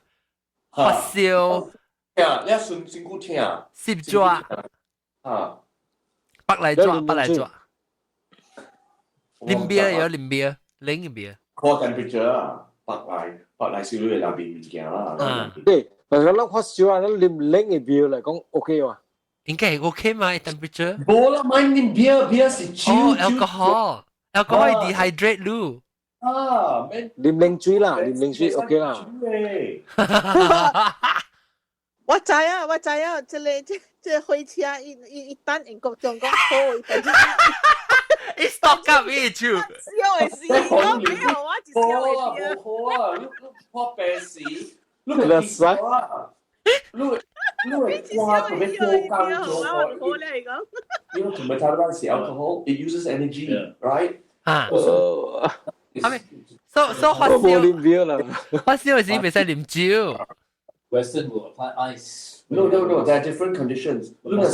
發燒、聽，你順身軀疼，濕熱，啊，北來熱，北來熱，啉啤有啉啤，冷嘅啤。 Core temperature 啊，北來北來少啲那邊物件啦。對，但係咱發燒啊，咱啉冷嘅啤來講 OK 嘛？應該係 OK 嘛？temperature？無啦，莫啉啤啤是酒。哦，alcohol，alcohol dehydrate 你。啊，免啉冷水啦，啉冷水 OK 啦。我知啊，我知啊，這個這這火車伊伊伊等英國中國好，伊等伊 stock up 伊手。燒的時，我沒有，我一燒的無好啊，你你破病時，你個啊，你你會肝特別多工做。我好咧講。 You know, to metabolize the alcohol, it uses energy, right? 啊。係咪？所所發燒，發燒時袂使啉酒。 Western will apply ice. No. There are different conditions. Look at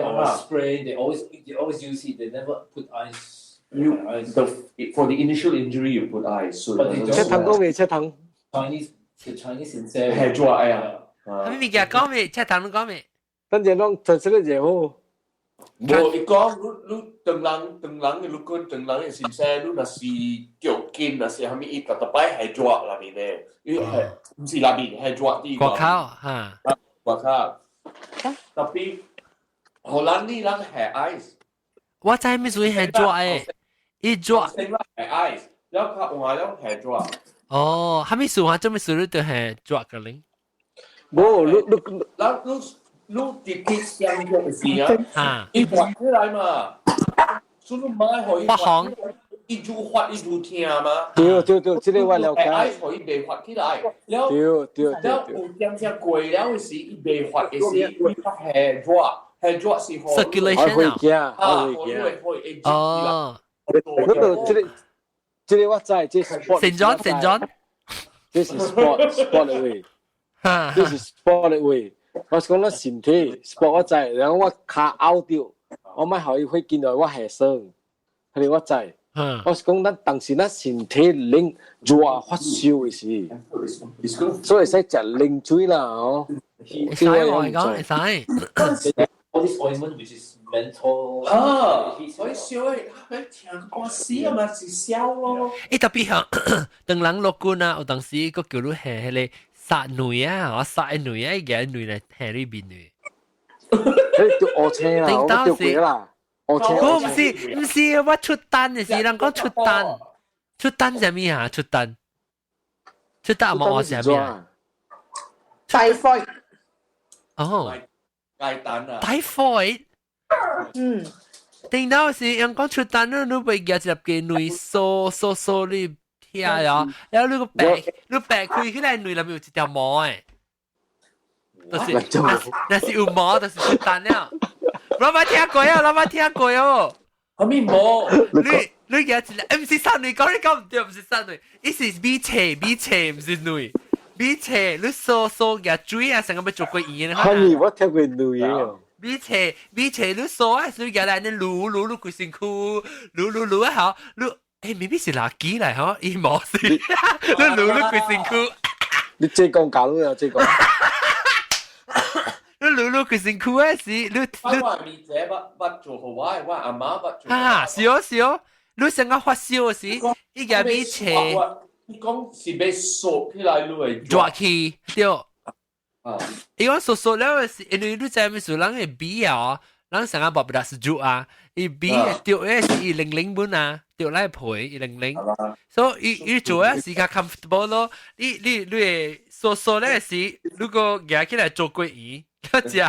or spray. They always use it. They never put ice. You the for the initial injury you put ice. So But they don't. 切糖講未？切糖。 Chinese the Chinese 先生係做哎呀。係咪物件講未？切糖你講未？等陣攏就這個就好。無，伊講你你當人當人嘅你講當人嘅先生，你若是腳筋，若是啥物，伊逐逐擺係熱內面咧，伊係毋是內面係熱啲。外口嚇。外口。特別，荷蘭呢人係 ice。我知咩屬於係熱誒，伊熱。係 ice，然後較換了係熱。哦，啥物事啊？做咩事你都係熱個咧？無，你你咱你。你直接相約的時啊，伊發起來嘛，所以你莫予伊發紅，伊愈發伊愈疼嘛。對對對，這個我了解。愛予伊袂發起來，了對對對。了有點點過了的時，伊袂發的時，伊發下熱，下熱是予 circulation 啊，啊，會哦。嗰度這個這個我知，這 sport。成咗成咗，這是 sport sport 的話，這是 sport 的話。我是講咱身體 sport 我知，然後我跤拗著，我莫予伊血進來我下酸，彼個我知。我是講咱當時咱身體冷熱發燒的時，所以會使食冷水啦，哦。會使我講會使。 All this ointment which is menthol。啊，所以燒的，佢聽歌死啊嘛，是燒咯。欸，特別響，當人落軍啊，有當時閣叫你下彼個殺卵啊，我殺的卵啊，伊個卵來下你面的。你著烏青啦，我著過啦，烏青。我毋是毋是，我出單的時，人講出單，出單啥物啊？出單，出單冇學啥物啊？Typhoid。哦。雞蛋啊！Typhoid。嗯。頂到時人講出單，你你袂舉一粒個卵掃掃掃你聽啊，然後你個白你白開起來卵內面有一條毛誒。就是那是有毛，就是出單了。老闆聽過啊，老闆聽過哦。啥物毛？你你舉一粒，毋是殺卵，講你講毋對，毋是殺卵，伊是米冊米冊，毋是卵。米冊，你掃掃舉水啊，成個欲做過圓的。哈咪我聽過卵哦。米冊米冊，你掃啊，你舉來你滷滷滷規身軀，滷滷滷啊好，你欸明明是垃圾來吼，伊毛是，你滷滷規身軀。你這講假咯啊，這講。你滷滷規身軀啊是，你你。我咪姐捌捌做予我，我阿媽捌做。啊，是哦是哦，你成個發燒時，伊個米冊。你講是欲掃起來，你會熱去對。啊！伊講掃掃了是，因為你知咩事？人會鼻啊，人成個無不是煮啊，伊鼻掉的是伊冷冷本啊，掉來皮伊冷冷，所以伊伊做啊是較 comfortable 咯。你你你會掃掃咧時，如果舉起來做鮭魚，食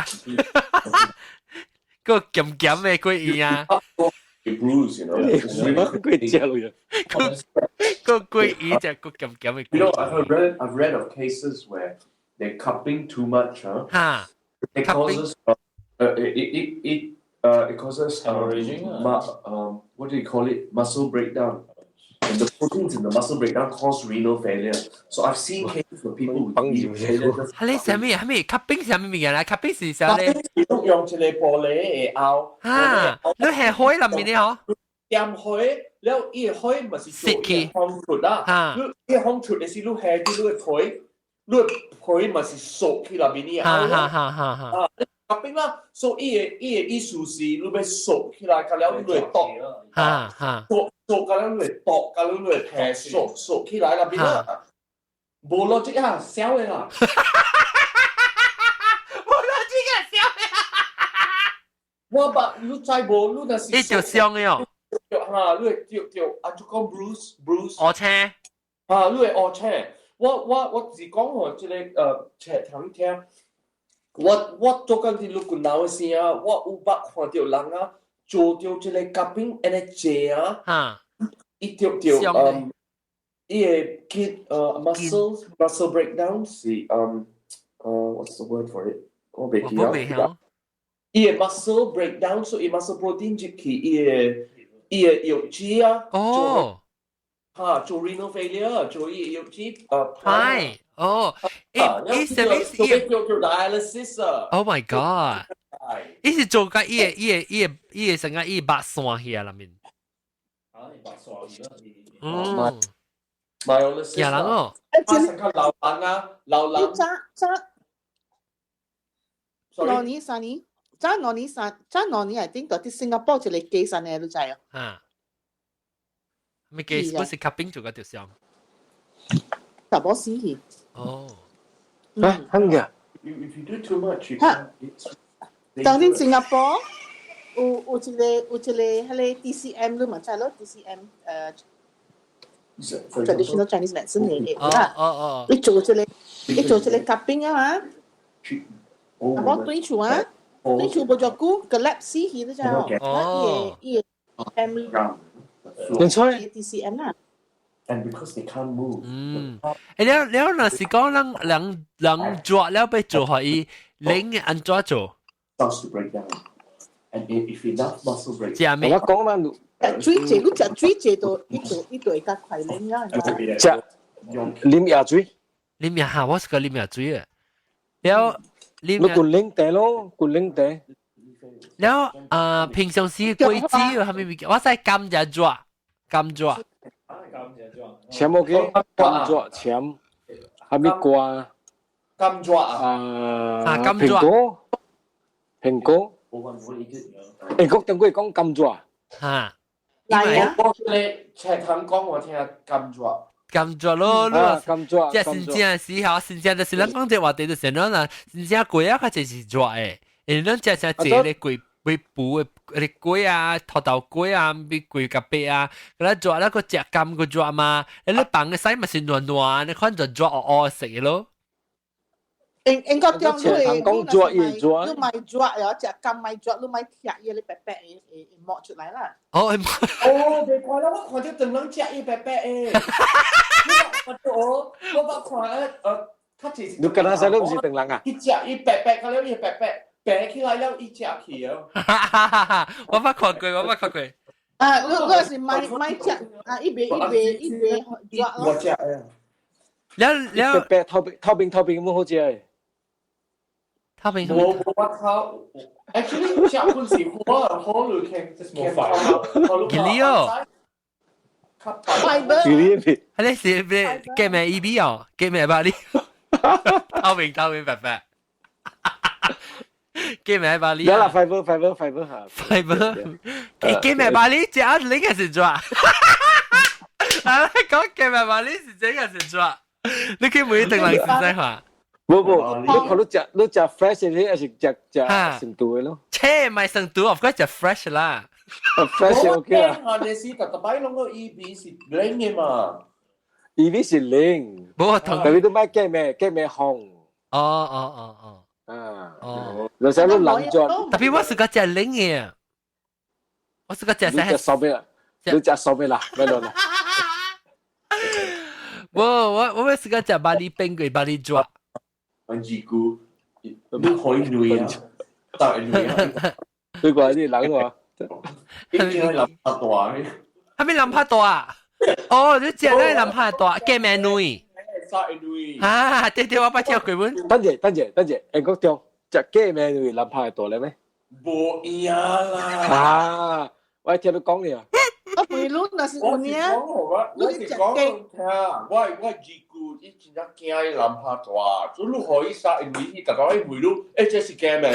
個鹹鹹的鮭魚啊。 Bruise, you know. 鮭食落個鮭魚就個鹹鹹的。 You know, I've read of cases where they're cupping too much, huh? 哈 It causes it it it it causes what do you call it? Muscle breakdown. And the proteins in the muscle breakdown cause renal failure. So I've seen cases where people with renal failure. 係你啥物？啥物？cupping 啥物物件啦？cupping 是啥咧？用一個玻璃的凹。啊，你係海裏面的嗬？掂開了，伊個開咪是做伊個風出啦。你伊個風出的是你下啲你個皮，你個皮咪是縮起來邊呢？哈哈哈哈哈。啊，夾冰啦，所以伊個意思是你欲縮起來，甲了你會剁。哈哈。縮縮甲了你會剁，甲了你會皮縮縮起來啦邊啦。無邏輯啊，痟的啦。無邏輯啊，痟的。我捌你知無？你若是伊就傷的哦。哈，你會著著啊，就講 bruise bruise。烏青。啊，你會烏青。我是講吼，這個冊聽聽。我做緊佇你近老的時啊，我有捌看著人啊，做著這個夾餅按呢坐啊，伊著著伊會結muscle breakdown 是what's the word for it？我袂記啊。伊個 muscle breakdown，所以 muscle protein 入去伊個藥劑啊。哦。哈，做 renal failure，做伊個藥劑歹哦，伊啥物是伊叫做 dialysis 啊？Oh my god！伊是做甲伊個成個伊個肉散去啊，內面。啊，肉散去啦。嗯。 Myolysis。驚人哦。啊，成個老人啊，老人。早早兩年三年，早兩年三，早兩年係頂到佇新加坡一個 case 呢，你知啊？啊。咩 case？不是吸冰做個條傷。查某死去。哦。啊，真嘅？ If you do too much, you 哈。當陣新加坡有一個彼個 TCM 你嘛知咯？TCM traditional Chinese medicine 嚟嘅啦。哦哦。伊做一個夾冰啊嘛。啊，無對厝啊，對厝無偌久，collapse 死去你知哦。哦。伊個 M 你吹 TCM 啦。 And because they can't move。嗯，了了，若是講人做了欲做予伊，冷按怎做？ Starts to break down. And if enough muscle breaks，食咩？我講啦，食水濟，你食水濟都伊就會較快冷啊。食啉椰水。啉椰哈，我是個啉椰水啊。了，啉。你滾冷茶咯，滾冷茶。了啊，平常時果子係咪物件？我使甘蔗紙，甘蔗。簽 OK，甘蔗簽，哈密瓜。甘蔗啊！啊，甘蔗。蘋果，蘋果。蘋果頂過講甘蔗。哈。來啊！我你赤藤講我聽甘蔗。甘蔗咯，你甘蔗。這新正時候，新正就是咱講這話題就是咱啦，新正粿仔較濟是熱的，因為咱食食濟咧粿。會補的嗰啲粿啊、土豆粿啊、米粿咖啡啊，嗰啲熱那個食甘個熱嘛，你放嘅西咪是軟軟，你看就熱烏烏食咯。應應該中你講熱伊熱，你買熱又食甘買熱，你買拆伊你白白會冒出來啦。哦，哦，別怪啦，我看著當人食伊白白的。我我捌看較濟是。你敢若使你毋是唐人啊？伊食伊白白，到了伊白白。白起來了，伊食去哦。我捌看過，我捌看過。啊，我是買食啊，伊袂熱咯。我食誒。了了，白透明透明透明有好食誒。透明。我靠！Actually，食本是好啊，好你聽，冇快。吉利哦。 Fiber。吉利係你是咩？叫咩 E B 哦？叫咩巴哩？透明透明白白。叫咩巴哩？有啦，fiber fiber fiber 嚇。 fiber。叫咩巴哩？食你個是做？啊，講叫咩巴哩是這個是做？你去每一定人是在話。無無，你看你食 fresh 的，還是食食生滷的咯？切，唔係生滷，of course 食 fresh 啦。 fresh OK 啦。我你是特特擺攏個 E B 是冷的嘛？E B 是冷。無同。特別都買雞命紅。哦哦哦哦。啊。哦。有時你冷咗。特別我是個食冷的，我是個食你食燒味啦，你食燒味啦，咩咯啦？我是個食巴厘冰過巴厘爪。番薯菇，你可以女啊，大女啊，你講啲人話，你叫南拍大，係咪南拍大啊？哦，你食咧南拍大，雞命女。啊，對對，我捌聽過本。等陣，等陣，等陣，英國中食雞命女南拍大咧咩？無影啦。啊，我聽你講你啊。我陪你若是有我是影，講我我是講聽，我二姑伊真正驚伊男拍大，所以你予伊殺，因為伊逐個伊問你，欸，這是驚咩？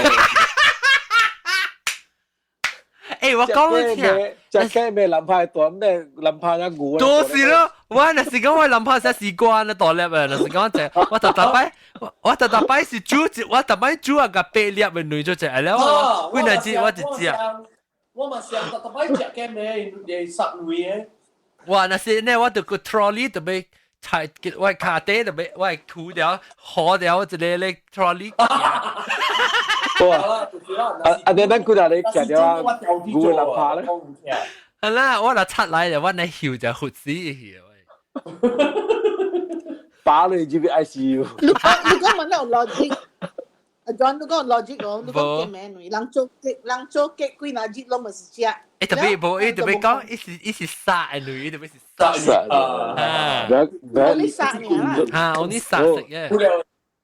欸，我講你聽，隻雞咩男拍大咩男拍一牛？多是咯，我若是講我男拍寫習慣啦，大粒啊，若是講隻，我特特擺，我特特擺是煮一，我特擺煮啊個八粒的卵做隻，了我幾若隻我一隻。我嘛想特特擺食雞咩？會殺卵的。我若是呢，我就個 trolley 特別踩，我卡底特別我吐掉，喝掉一個咧 trolley。哇！啊啊！你咱幾若日食掉啊？牛男拍咧。係啦，我若出來就我來翕就活死去。把你入去 ICU。你講你講問到 logic，阿 John 你講 logic 哦，你講咩名？人做雞，人做雞幾若日攏嘛是食。欸特別無，伊特別講，伊是伊是殺的女，伊特別是殺。殺啊！我你殺爾啦。啊，我你殺食嘅。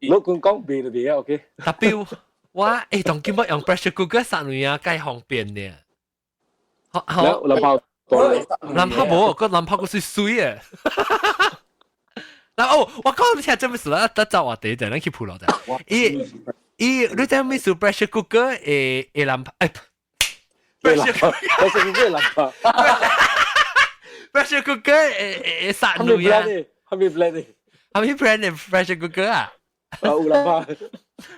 老公講別就別啊，OK。特別我欸，當今要用 pressure cooker 殺女啊，介方便呢。好，好。男炮，男炮無，個男炮個水水的。嗱哦，我講你聽這麼事啦，得走我第一陣，咱去鋪路的。伊伊，你知咩事 pressure cooker 會會男炮？欸 pressure cooker 男炮。 pressure cooker 會會殺女啊？係咪 brand 的？係咪 brand 的 pressure cooker 啊？啊，有男炮。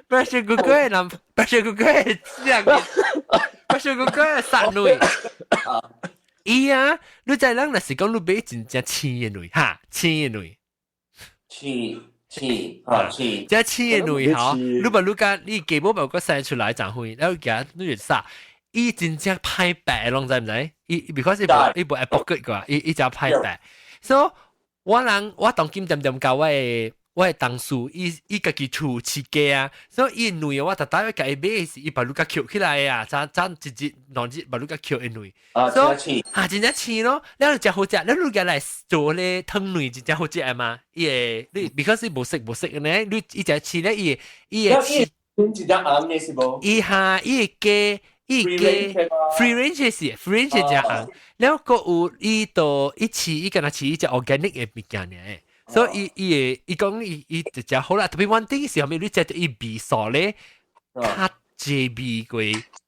pressure cooker 男 pressure cooker 這樣嘅 pressure cooker 殺女。伊啊，你知人若是講你買真正青的卵，哈，青的卵。青青啊青，這青的卵吼，你把你甲你雞母把個生出來怎會，然後夾你就殺，伊真正歹白攏知毋知？伊 because 伊無伊無會剝個，伊伊真歹白。所以我人我當今漸漸教我的我的同事，伊伊家己厝飼雞啊，所以伊卵我逐擺共伊買時，伊把你甲抾起來啊，早早一日兩日把你甲抾的卵。啊，所以啊，真正青咯，了就食好食，了你共來做咧湯卵真正好食的嘛？伊會你 because 伊無色無色的呢，你伊食青咧，伊會伊會青，真正紅的是無？伊哈伊會雞。伊雞 free range 是 free range 真紅，了閣有伊都伊飼伊敢若飼伊隻 organic 的物件爾，所以伊伊會伊講伊伊就食好啦。特別阮頂是啥物，你食著伊味素咧，較濟味過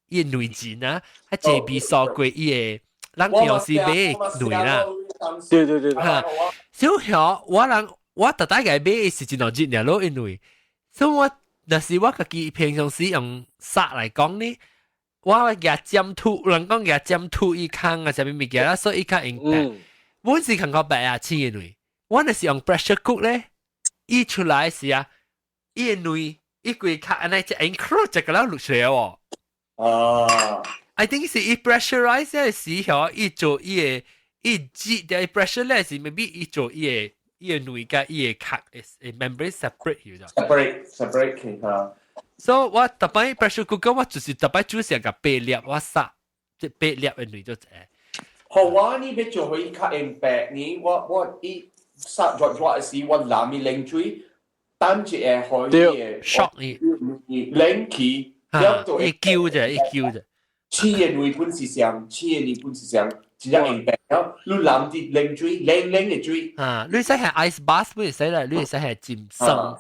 伊的內錢啊，較濟味素過伊的，咱平常時買的卵啦。對對對，哈，小曉我人我逐擺共買是一兩日爾咯，因為所以我若是我家己平常時用殺來講呢。我舉尖土，人講舉尖土伊空啊，啥物物件啦，所以伊較用白。阮是較較白啊，青的卵。我若是用 pressure cook 咧，伊出來時啊，伊的卵伊規殼按呢只 enclose 一個了落出來哦。啊，I think 是伊 pressurize 的時候，伊做伊的伊熱的 pressure 咧是 maybe 伊做伊的伊的卵佮伊的殼的 membrane separate 去咗。 separate separate 其他。所以我逐擺 pressure cooker 我就是逐擺煮成個八粒我殺，這八粒的卵就會。好，我呢欲做予伊較用白呢，我我伊殺熱熱時，我淋伊冷水，等一下予伊的 shock 伊冷氣，一揪啫，一揪啫。青的卵本是上，青的卵本是上，真正用白了，你淋啲冷水，冷冷的水。啊，你使係 ice bath，不是使啦，你使係浸生。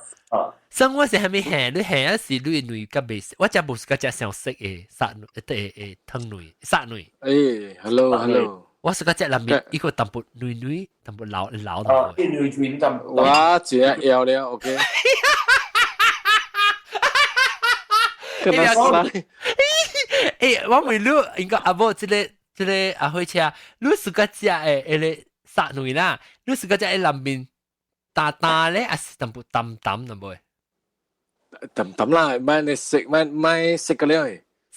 生我是蝦米下？你下一是你卵較袂，我食無是較食上色的殺卵，誒誒湯卵殺卵。欸，hello hello，我是較食內面一個淡薄軟軟，淡薄老老淡薄。軟軟淡薄。我食枵了，OK。欸，我問你，應該阿某這個這個阿火車，你是較食的彼个殺卵啦？你是較食的內面淡淡咧，還是淡薄淡淡淡薄？淡淡啦，莫你食莫莫食個了。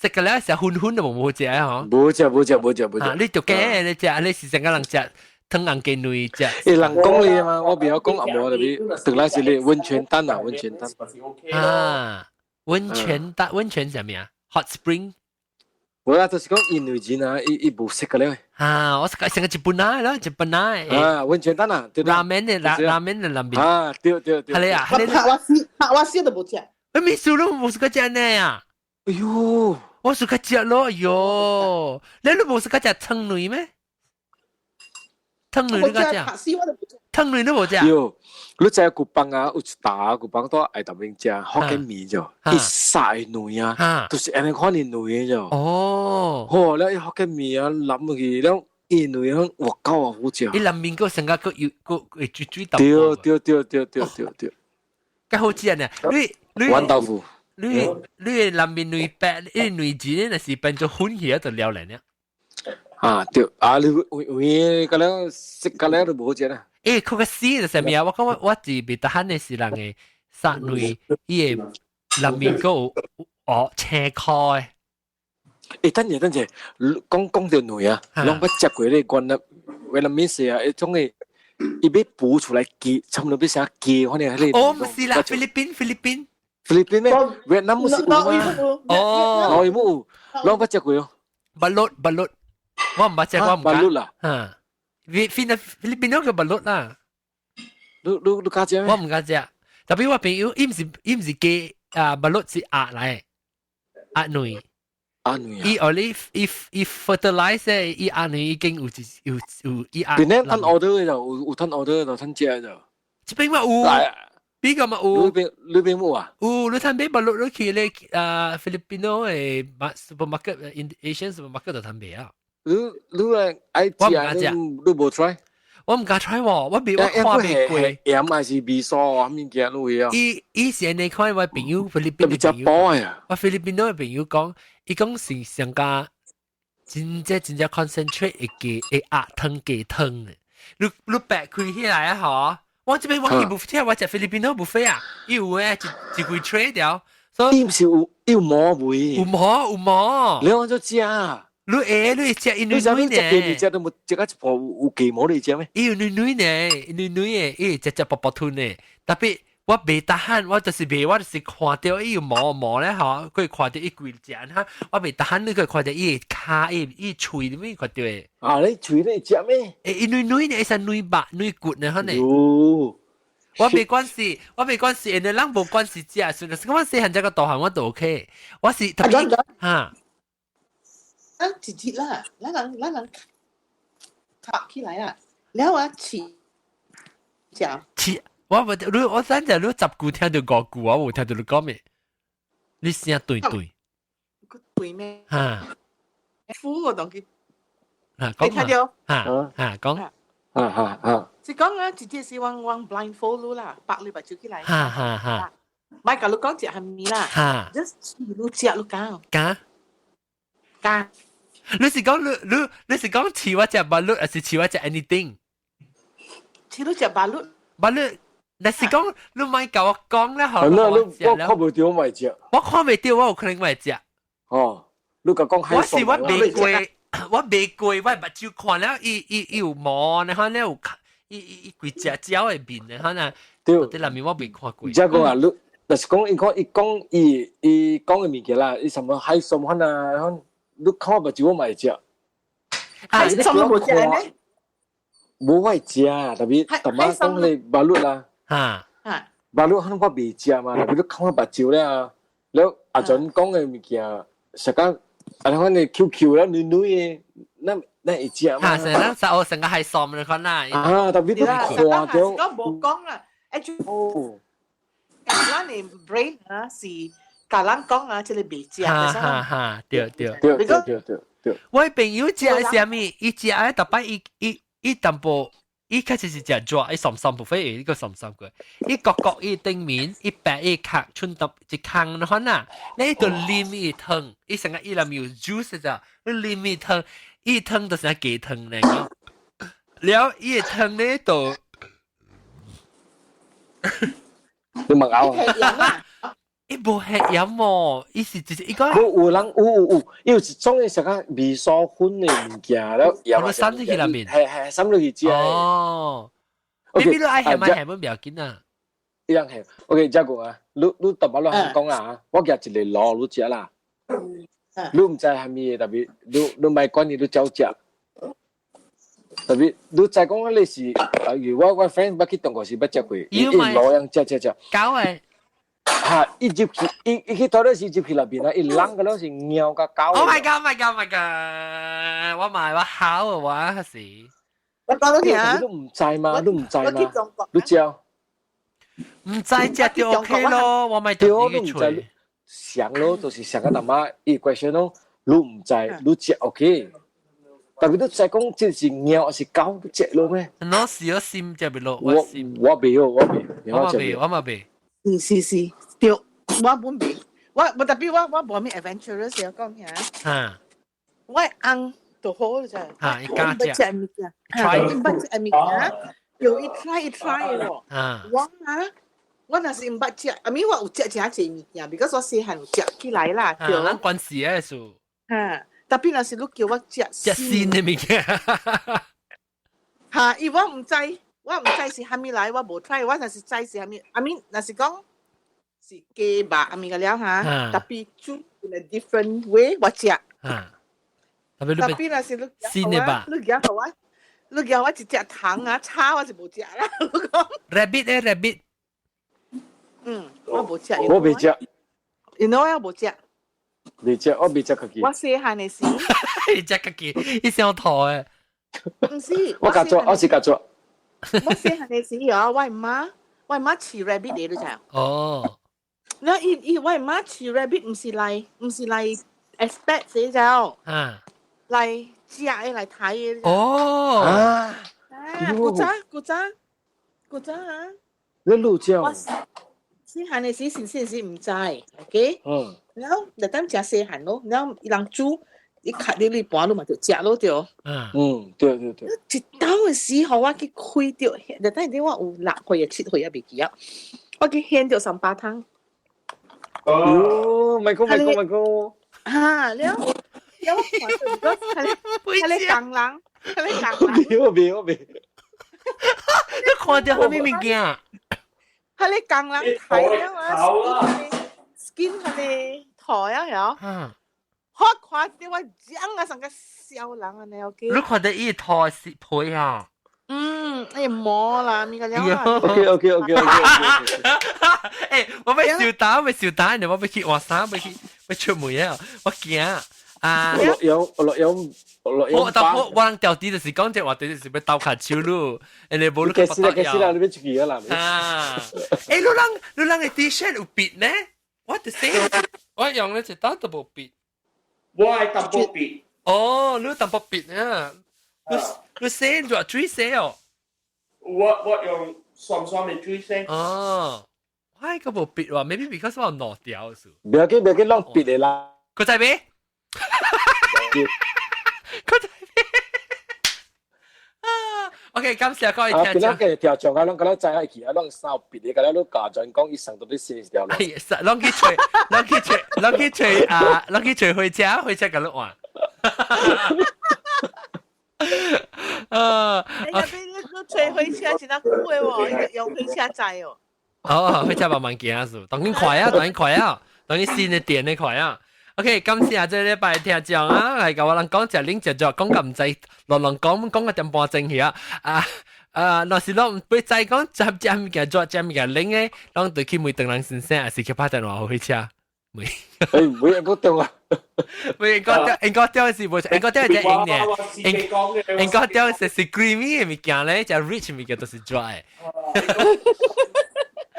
食個了食粉粉都無好食啊！嗬。無食無食無食無食。你就假你食，你是成個人食湯紅雞卵食。欸，人講你嘛，我袂曉講阿無特別，轉來是你溫泉蛋啊，溫泉蛋。啊，溫泉蛋，溫泉啥物啊？Hot spring。無啦，就是講因為人啊，伊伊無食個了。啊，我食個成個日本仔咯，日本仔。啊，溫泉蛋啊，拉麵的拉拉麵的拉麵。啊，對對對。係咧啊，我我死我死都無食。欸，味素攏無是個食呢啊！哎喲，我是個食咯，哎喲，你都無是個食湯卵咩？湯卵你敢食？湯卵你無食？喲，你知古邦啊，有一打古邦都愛特別食福建麵啫，伊殺卵啊，就是按呢款的卵啫。哦，好，了伊福建麵啊，淋落去了，伊卵啊，哇夠啊好食。伊內面閣成個閣有閣會水水淡對對對對對對對。較好食呢，你你豌豆腐。你你內面卵白，伊卵子呢，是變做粉去就了嚟呢。啊對，啊你有有個了食個了都無好食啦。欸，佢個死就啥物啊？我講我我是袂得閒的是人的殺卵，伊個內面閣有哦青稞的。欸，等下等下，講講著卵啊，攏捌食過咧，原來越南麵食啊，迄種的，伊欲補出來雞，差不多欲啥雞，反正彼個。哦，毋是啦，菲律賓菲律賓。菲律賓咩？越南毋是有嗎？哦，挪威冇有，攏捌食過哦。 Balut balut，我毋捌食，我毋敢。 Balut 啦。嚇，菲菲菲律賓嗰個 balut 啦。你你你敢食咩？我毋敢食，特別我朋友，伊毋是雞啊，balut 是鴨來，鴨卵。鴨卵啊！伊哦你伊伊 fertilize 伊鴨卵已經有一有有伊鴨。邊咧趁 order 就有有趁 order 就趁食就。這邊嘛有。邊個嘛有？你邊你邊冇啊？有，你趁買 balut 你去咧啊，Filipino 的 supermarket，in Asian supermarket 就趁買啊。你你係愛食？你你無 try？我毋敢 try 喎，我未我看未過。鹽還是味素啊？物件都會啊。伊伊是按呢看我朋友菲律賓的朋友，我菲律賓的朋友講，伊講是上加真正真正 concentrate 會雞會鴨湯雞湯的。你你掰開起來啊！嗬，我這邊我去 buffet，我食菲律賓的 buffet 啊，伊有誒一一規 tray 條。所以伊毋是有有毛味？有毛有毛。你按怎食？你會你會食伊軟軟呢？你食都無食到一半有雞毛你食咩？伊有軟軟呢，軟軟的，伊會食食薄薄吞的。特別我袂得閒，我就是袂，我就是看著伊有毛毛咧吼，佢看著伊規隻哈，我袂得閒，你佢看著伊跤伊伊喙裡面看著的。啊，你喙你食咩？欸，伊軟軟呢，伊是軟肉軟骨呢，可能。我沒關係，我沒關係，人哋人無關係食，算啦。我細漢這個大漢我都 OK，我是特別哈。啊，直接啦，咱人咱人插起來啦，了啊，飼食。飼，我無你我等陣你10句聽著五句，我無聽著你講咩？你聲對對。對咩？哈。苦我當佢。啊，講聽著。哈，哈講。哈哈哈。是講啊，直接是往往 blindfold 啦，白你目睭起來。哈哈哈。莫共你講食蝦米啦。哈。 just 你食你講。講。講。你是講你你你是講飼我食 balut，還是飼我食 anything？飼你食 balut。 Balut，你是講你莫共我講咧，好。係啦，你我看袂著我會食。我看袂著，我有可能會食。哦，你共講我是我未過，我未過，我目睭看了，伊伊伊有毛，然後咧有伊伊伊規隻鳥的面的，可能對。佇內面我未看過。這講啊，你就是講伊講伊講伊伊講的物件啦，伊什麼海參款啊，你看我目睭我嘛會食。海參都無食咩？無我會食，特別特別講你 balut 啦。哈。 Balut 可能我未食嘛，特別你看我目睭咧啊，了阿陣講的物件，食甲啊，款的 Q Q 了軟軟的，咱咱會食嘛。哈，成咱實我成個海參你看啦。啊，特別你看著。講無講啦，欸就。咱的 brain 啊是。共咱講啊，這個袂食。哈哈哈，對對對對對對對。我朋友食的啥物？伊食啊，逐擺伊伊伊淡薄，伊開始是食熱，伊酸酸部分伊個酸酸過。伊角角伊頂面，伊白伊殼，剩淡一空款啊。你就啉伊湯，伊成個伊內面有 juice 咋？你啉伊湯，伊湯就是雞湯咧。了伊的湯咧就，你問咬啊？伊無黑鹽喎，伊是直接伊講。有有人有有有，伊有一種的啥個味素粉的物件，了鹽。我攏滲入去內面。係係滲入去食。哦。你你愛鹹愛鹹唔要緊啊。一樣係，OK，這個啊，你你特別亂講啊，我舉一個爐你食啦。你毋知蝦米的，特別你你莫管伊，你照食。特別你知講你是，例如我我 friend 捌去中國時捌食過，伊伊爐樣食食食。狗的。嚇！伊入去，伊伊去倒咧是入去內邊啊！伊人個攏是貓佮狗。 Oh my god! My god! My god! 我買我好啊！我是。我講到聽，你都唔知嘛，你唔知我去嘛，中國你知唔知食就 OK 咯，我咪對，特你唔知別去揣。想咯，就是想個淡仔伊 question 咯，你唔知，你食 OK，但係你知講這是貓還是狗，你食咯咩？我試咗心食袂落，我我心我袂哦，我袂，我嘛袂，我嘛袂。是是是，對，我本袂，我我特別我我無咩 adventurous 嘅講聽，我翁就好就，嚇，伊敢食捌食物件，毋捌食物件，有伊 try 伊 try 喎。我啊，我若是毋捌食，I mean 我有食誠濟物件，because 我細漢有食起來啦，對。咱關事嘅數。嚇，特別若是你叫我食食新的物件。嚇，伊我毋知，我毋知是啥物來，我無 try，我若是知是啥物，I mean 若是講是雞肉啥物個了嚇，特別煮 in a different way 我食。特別特別若是你新的吧？你夾我，你夾我一隻糖啊，叉我是無食啦。你講。 Rabbit 咧，rabbit。嗯，我無食。我未食。 You know 我無食。未食，我未食家己。我細漢的時。你食家己，你想吐的。毋是。我家做，我是家做。我細漢的時啊，我媽，我媽飼 rabbit 的，你知？哦。那伊伊我媽飼 rabbit 毋是來，毋是來 expect 死就。來食的，來睇的。哦。啊。啊，古早古早古早啊。你路食？我細漢的時，先先時毋知，OK？然後就等食細漢咯，然後伊人煮，伊卡你你盤，你嘛就食咯對。嗯，對對對。一當的時候，我去開著，就等陣我有6歲啊7歲啊未記啊，我去掀著三巴湯。哦，咪講咪講咪講。嚇，了了我看到，佢咧工人，佢咧工人。我未我未。你看著啥物物件？佢咧工人睇了啊，skin 佢咧台啊，有。我看到我講啊，成個笑人啊，你 OK？你看到伊頭是皮啊？嗯，哎毛啦，咪個了啊。 OK OK OK OK。誒，我欲笑打，我欲笑打，你我欲去換衫，欲去欲出門啊！我驚啊！落有落有落有。我但我我人掉啲就是講這話，就是欲鬥卡手咯，人哋無你計死啦計死啦，你欲出去啊啦！啊！誒，你人你人的 T-shirt 有筆呢？我就寫，我用咧一刀都無筆。我係淡薄筆。哦，你淡薄筆啊？你你寫做水寫哦？我我用酸酸的水寫。哦，我係個無筆喎，maybe because 我攞掉數。不要緊，不要緊，攏筆的啦。佢在咩？佢在咩？啊，OK，感謝各位聽眾。啊，邊個條長啊，攏敢若知影去啊，攏三筆的，敢若你家長講，伊上到你寫條路。係，攏去揣，攏去揣，攏去揣啊，攏去揣火車，火車共你換。啊！哎呀，你你揣火車真係久的喎，用火車載哦。哦，火車慢慢行是，當然快啊，當然快啊，當然新的電的快啊。OK，感謝這禮拜聽眾啊，來共我人講食啉食食，講甲毋知，亂亂講講個點半鐘去啊。啊啊，若是攏欲知講食食物件做食物件啉的，攏就去問唐人先生，還是去拍電話予火車。問。誒，唔會個電話。喂，應該應該掉是無，應該掉係隻硬嘅，應應該掉是是 creamy 的物件咧，隻 rich 物件都是 dry。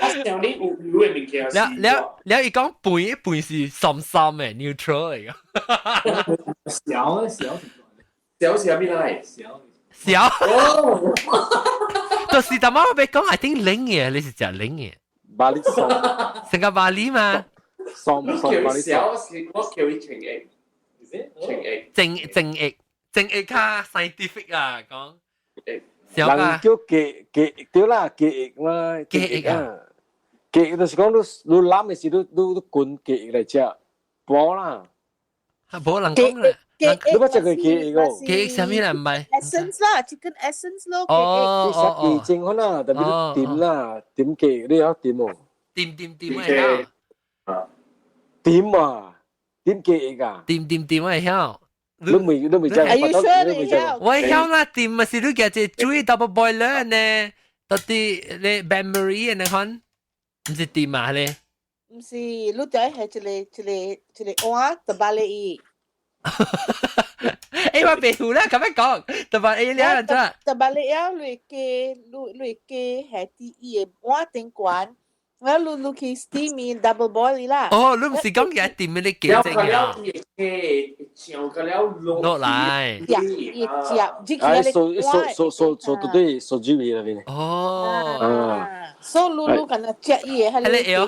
我想你有油的物件。了了了，伊講肥肥是酸酸的 neutral 嚟個。小小小是啥物來？小小。哦。就是淡仔我欲講，I think 冷嘅，你是食冷嘅。巴厘爽。成個巴厘嘛？爽爽巴厘爽。小我叫伊清液。清液。正正液，正液較 scientific 啊，講。人叫雞雞對啦，雞液嘛，雞液啊。雞液就是講你你攬的時，你你你滾雞液來食，無啦。無人講啦。你捌食過雞液哦？雞液啥物啦？毋捌。 essence 啦，chicken essence 咯。哦哦哦。雞精可能，特別你點啦，點雞你曉點無？點點點會曉。點啊？點雞液啊？點點點會曉。你未你未食？ Are you sure 你曉？我曉啦，點咪是你夾隻水 double boiler 呢？到底你 bain-marie 呢款？毋是點啊咧？毋是，你就係一個一個一個碗就把你伊。我白糊啦，咁樣講，特別你兩真。特別你要你加你加係啲伊嘅碗頂管，我你去 steam double boil 啦。哦，你唔是講嘅點咩？你記正啊？上個了落來。一接，哎，數數數數數到對數住味啦邊。哦。啊。所以你你敢若食伊嘅，係你搖，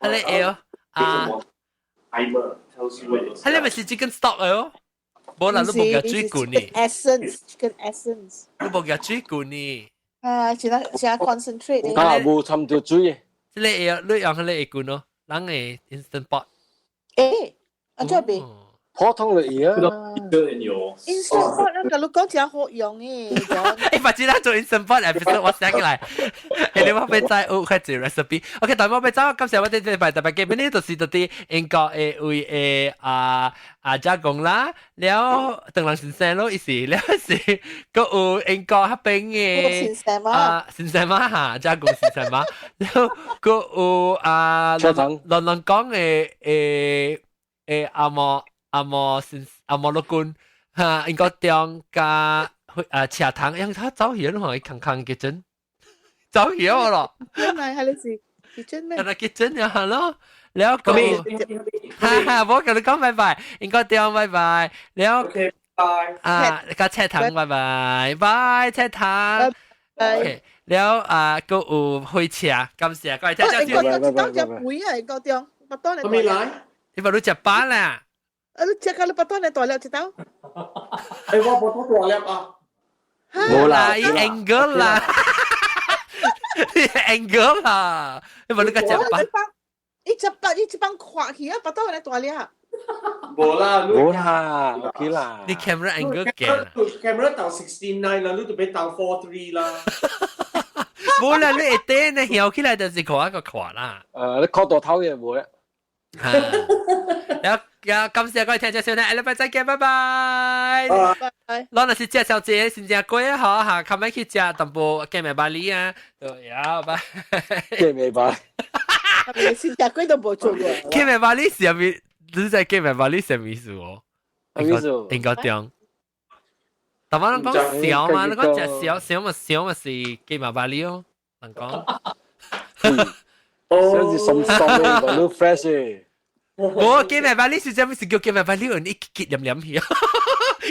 係你搖啊。係你咪是 chicken stock 哦？無啦，你無加水罐呢？Essence，chicken essence。你無加水罐呢？啊，是啦，是 concentrate。啊，無摻著水。這個會，你用彼個會罐咯，人的 instant pot。欸，啊這邊。普通的會啊。 instant pot 那個你講真好用誒。欸，把這咱做 instant pot episode 我寫起來，欸，你我欲知有較濟 recipe。OK，但我欲走，感謝我這禮拜特別嘉賓呢，就是佇佇英國的位的啊啊加工啦，了鄧人先生咯，伊是了是，閣有英國彼邊的先生嘛，啊先生嘛哈，加工先生嘛，了閣有啊，倫倫講的的的阿毛阿毛先阿毛老君哈，英國中加啊赤糖，因為他走去攏予伊空空結真，走去咯。真係係你是結真咩？係啦，結真又係咯。了個，哈哈，我共你講拜拜，英國中拜拜，了， OK，拜。啊，佮赤糖拜拜，拜赤糖。拜。了啊，閣有火車，感謝各位聽眾。英國中當食肥啊，英國中，巴肚呢？咩來？你把你食飽啦。啊，你食到你巴肚呢大粒一刀。欸，我巴肚大粒啊。無啦，伊 angle 啦，你 angle 啦，你把你個食飽。伊食飽，伊一放垮去啊，巴肚呢大粒。無啦，無啦，OK 啦。你 camera angle 鏡？camera 當 16:9 啦，你就別當 4:3 啦。無啦，你一點呢搖起來就是看一個看啦。你看大頭嘅無咧？然後，感謝各位聽眾收聽，下禮拜再見，拜拜。拜。咱若是食小姐，先食粿好嚇，較欲去食淡薄雞麵巴厘啊，對，呀，拜。雞麵巴。先食粿都無做過。雞麵巴厘是啥物？你知雞麵巴厘啥物意思哦？啥意思？應該中。但我人講燒嘛，你講食燒燒嘛燒嘛是雞麵巴厘哦，人講。燒是鬆鬆的，無 fresh 的。無雞麵巴厘是啥物？是叫雞麵巴厘，一結黏黏去，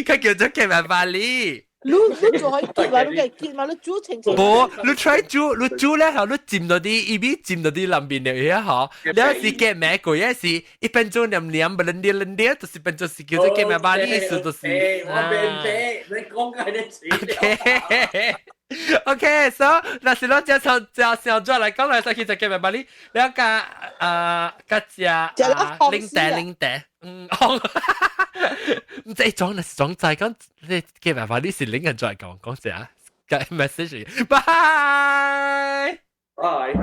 佢叫做雞麵巴厘。你你做可以結嘛？你計結嘛？你煮清清。無，你 try 煮，你煮咧後，你浸到啲，伊味浸到啲裏面嘅嘢嗬。你是結咩過？也是一變做黏黏，不黏黏黏，就是變做是叫做雞麵巴厘，意思就是。我明白，你講緊啲錢。 OK，so 若是攏食從食小煮來講來，使去食雞麵巴厘，你加啊加食啊檸茶檸茶，嗯，唔知裝係裝在講你雞麵巴厘是另人再講講啥？個 message，拜拜。拜。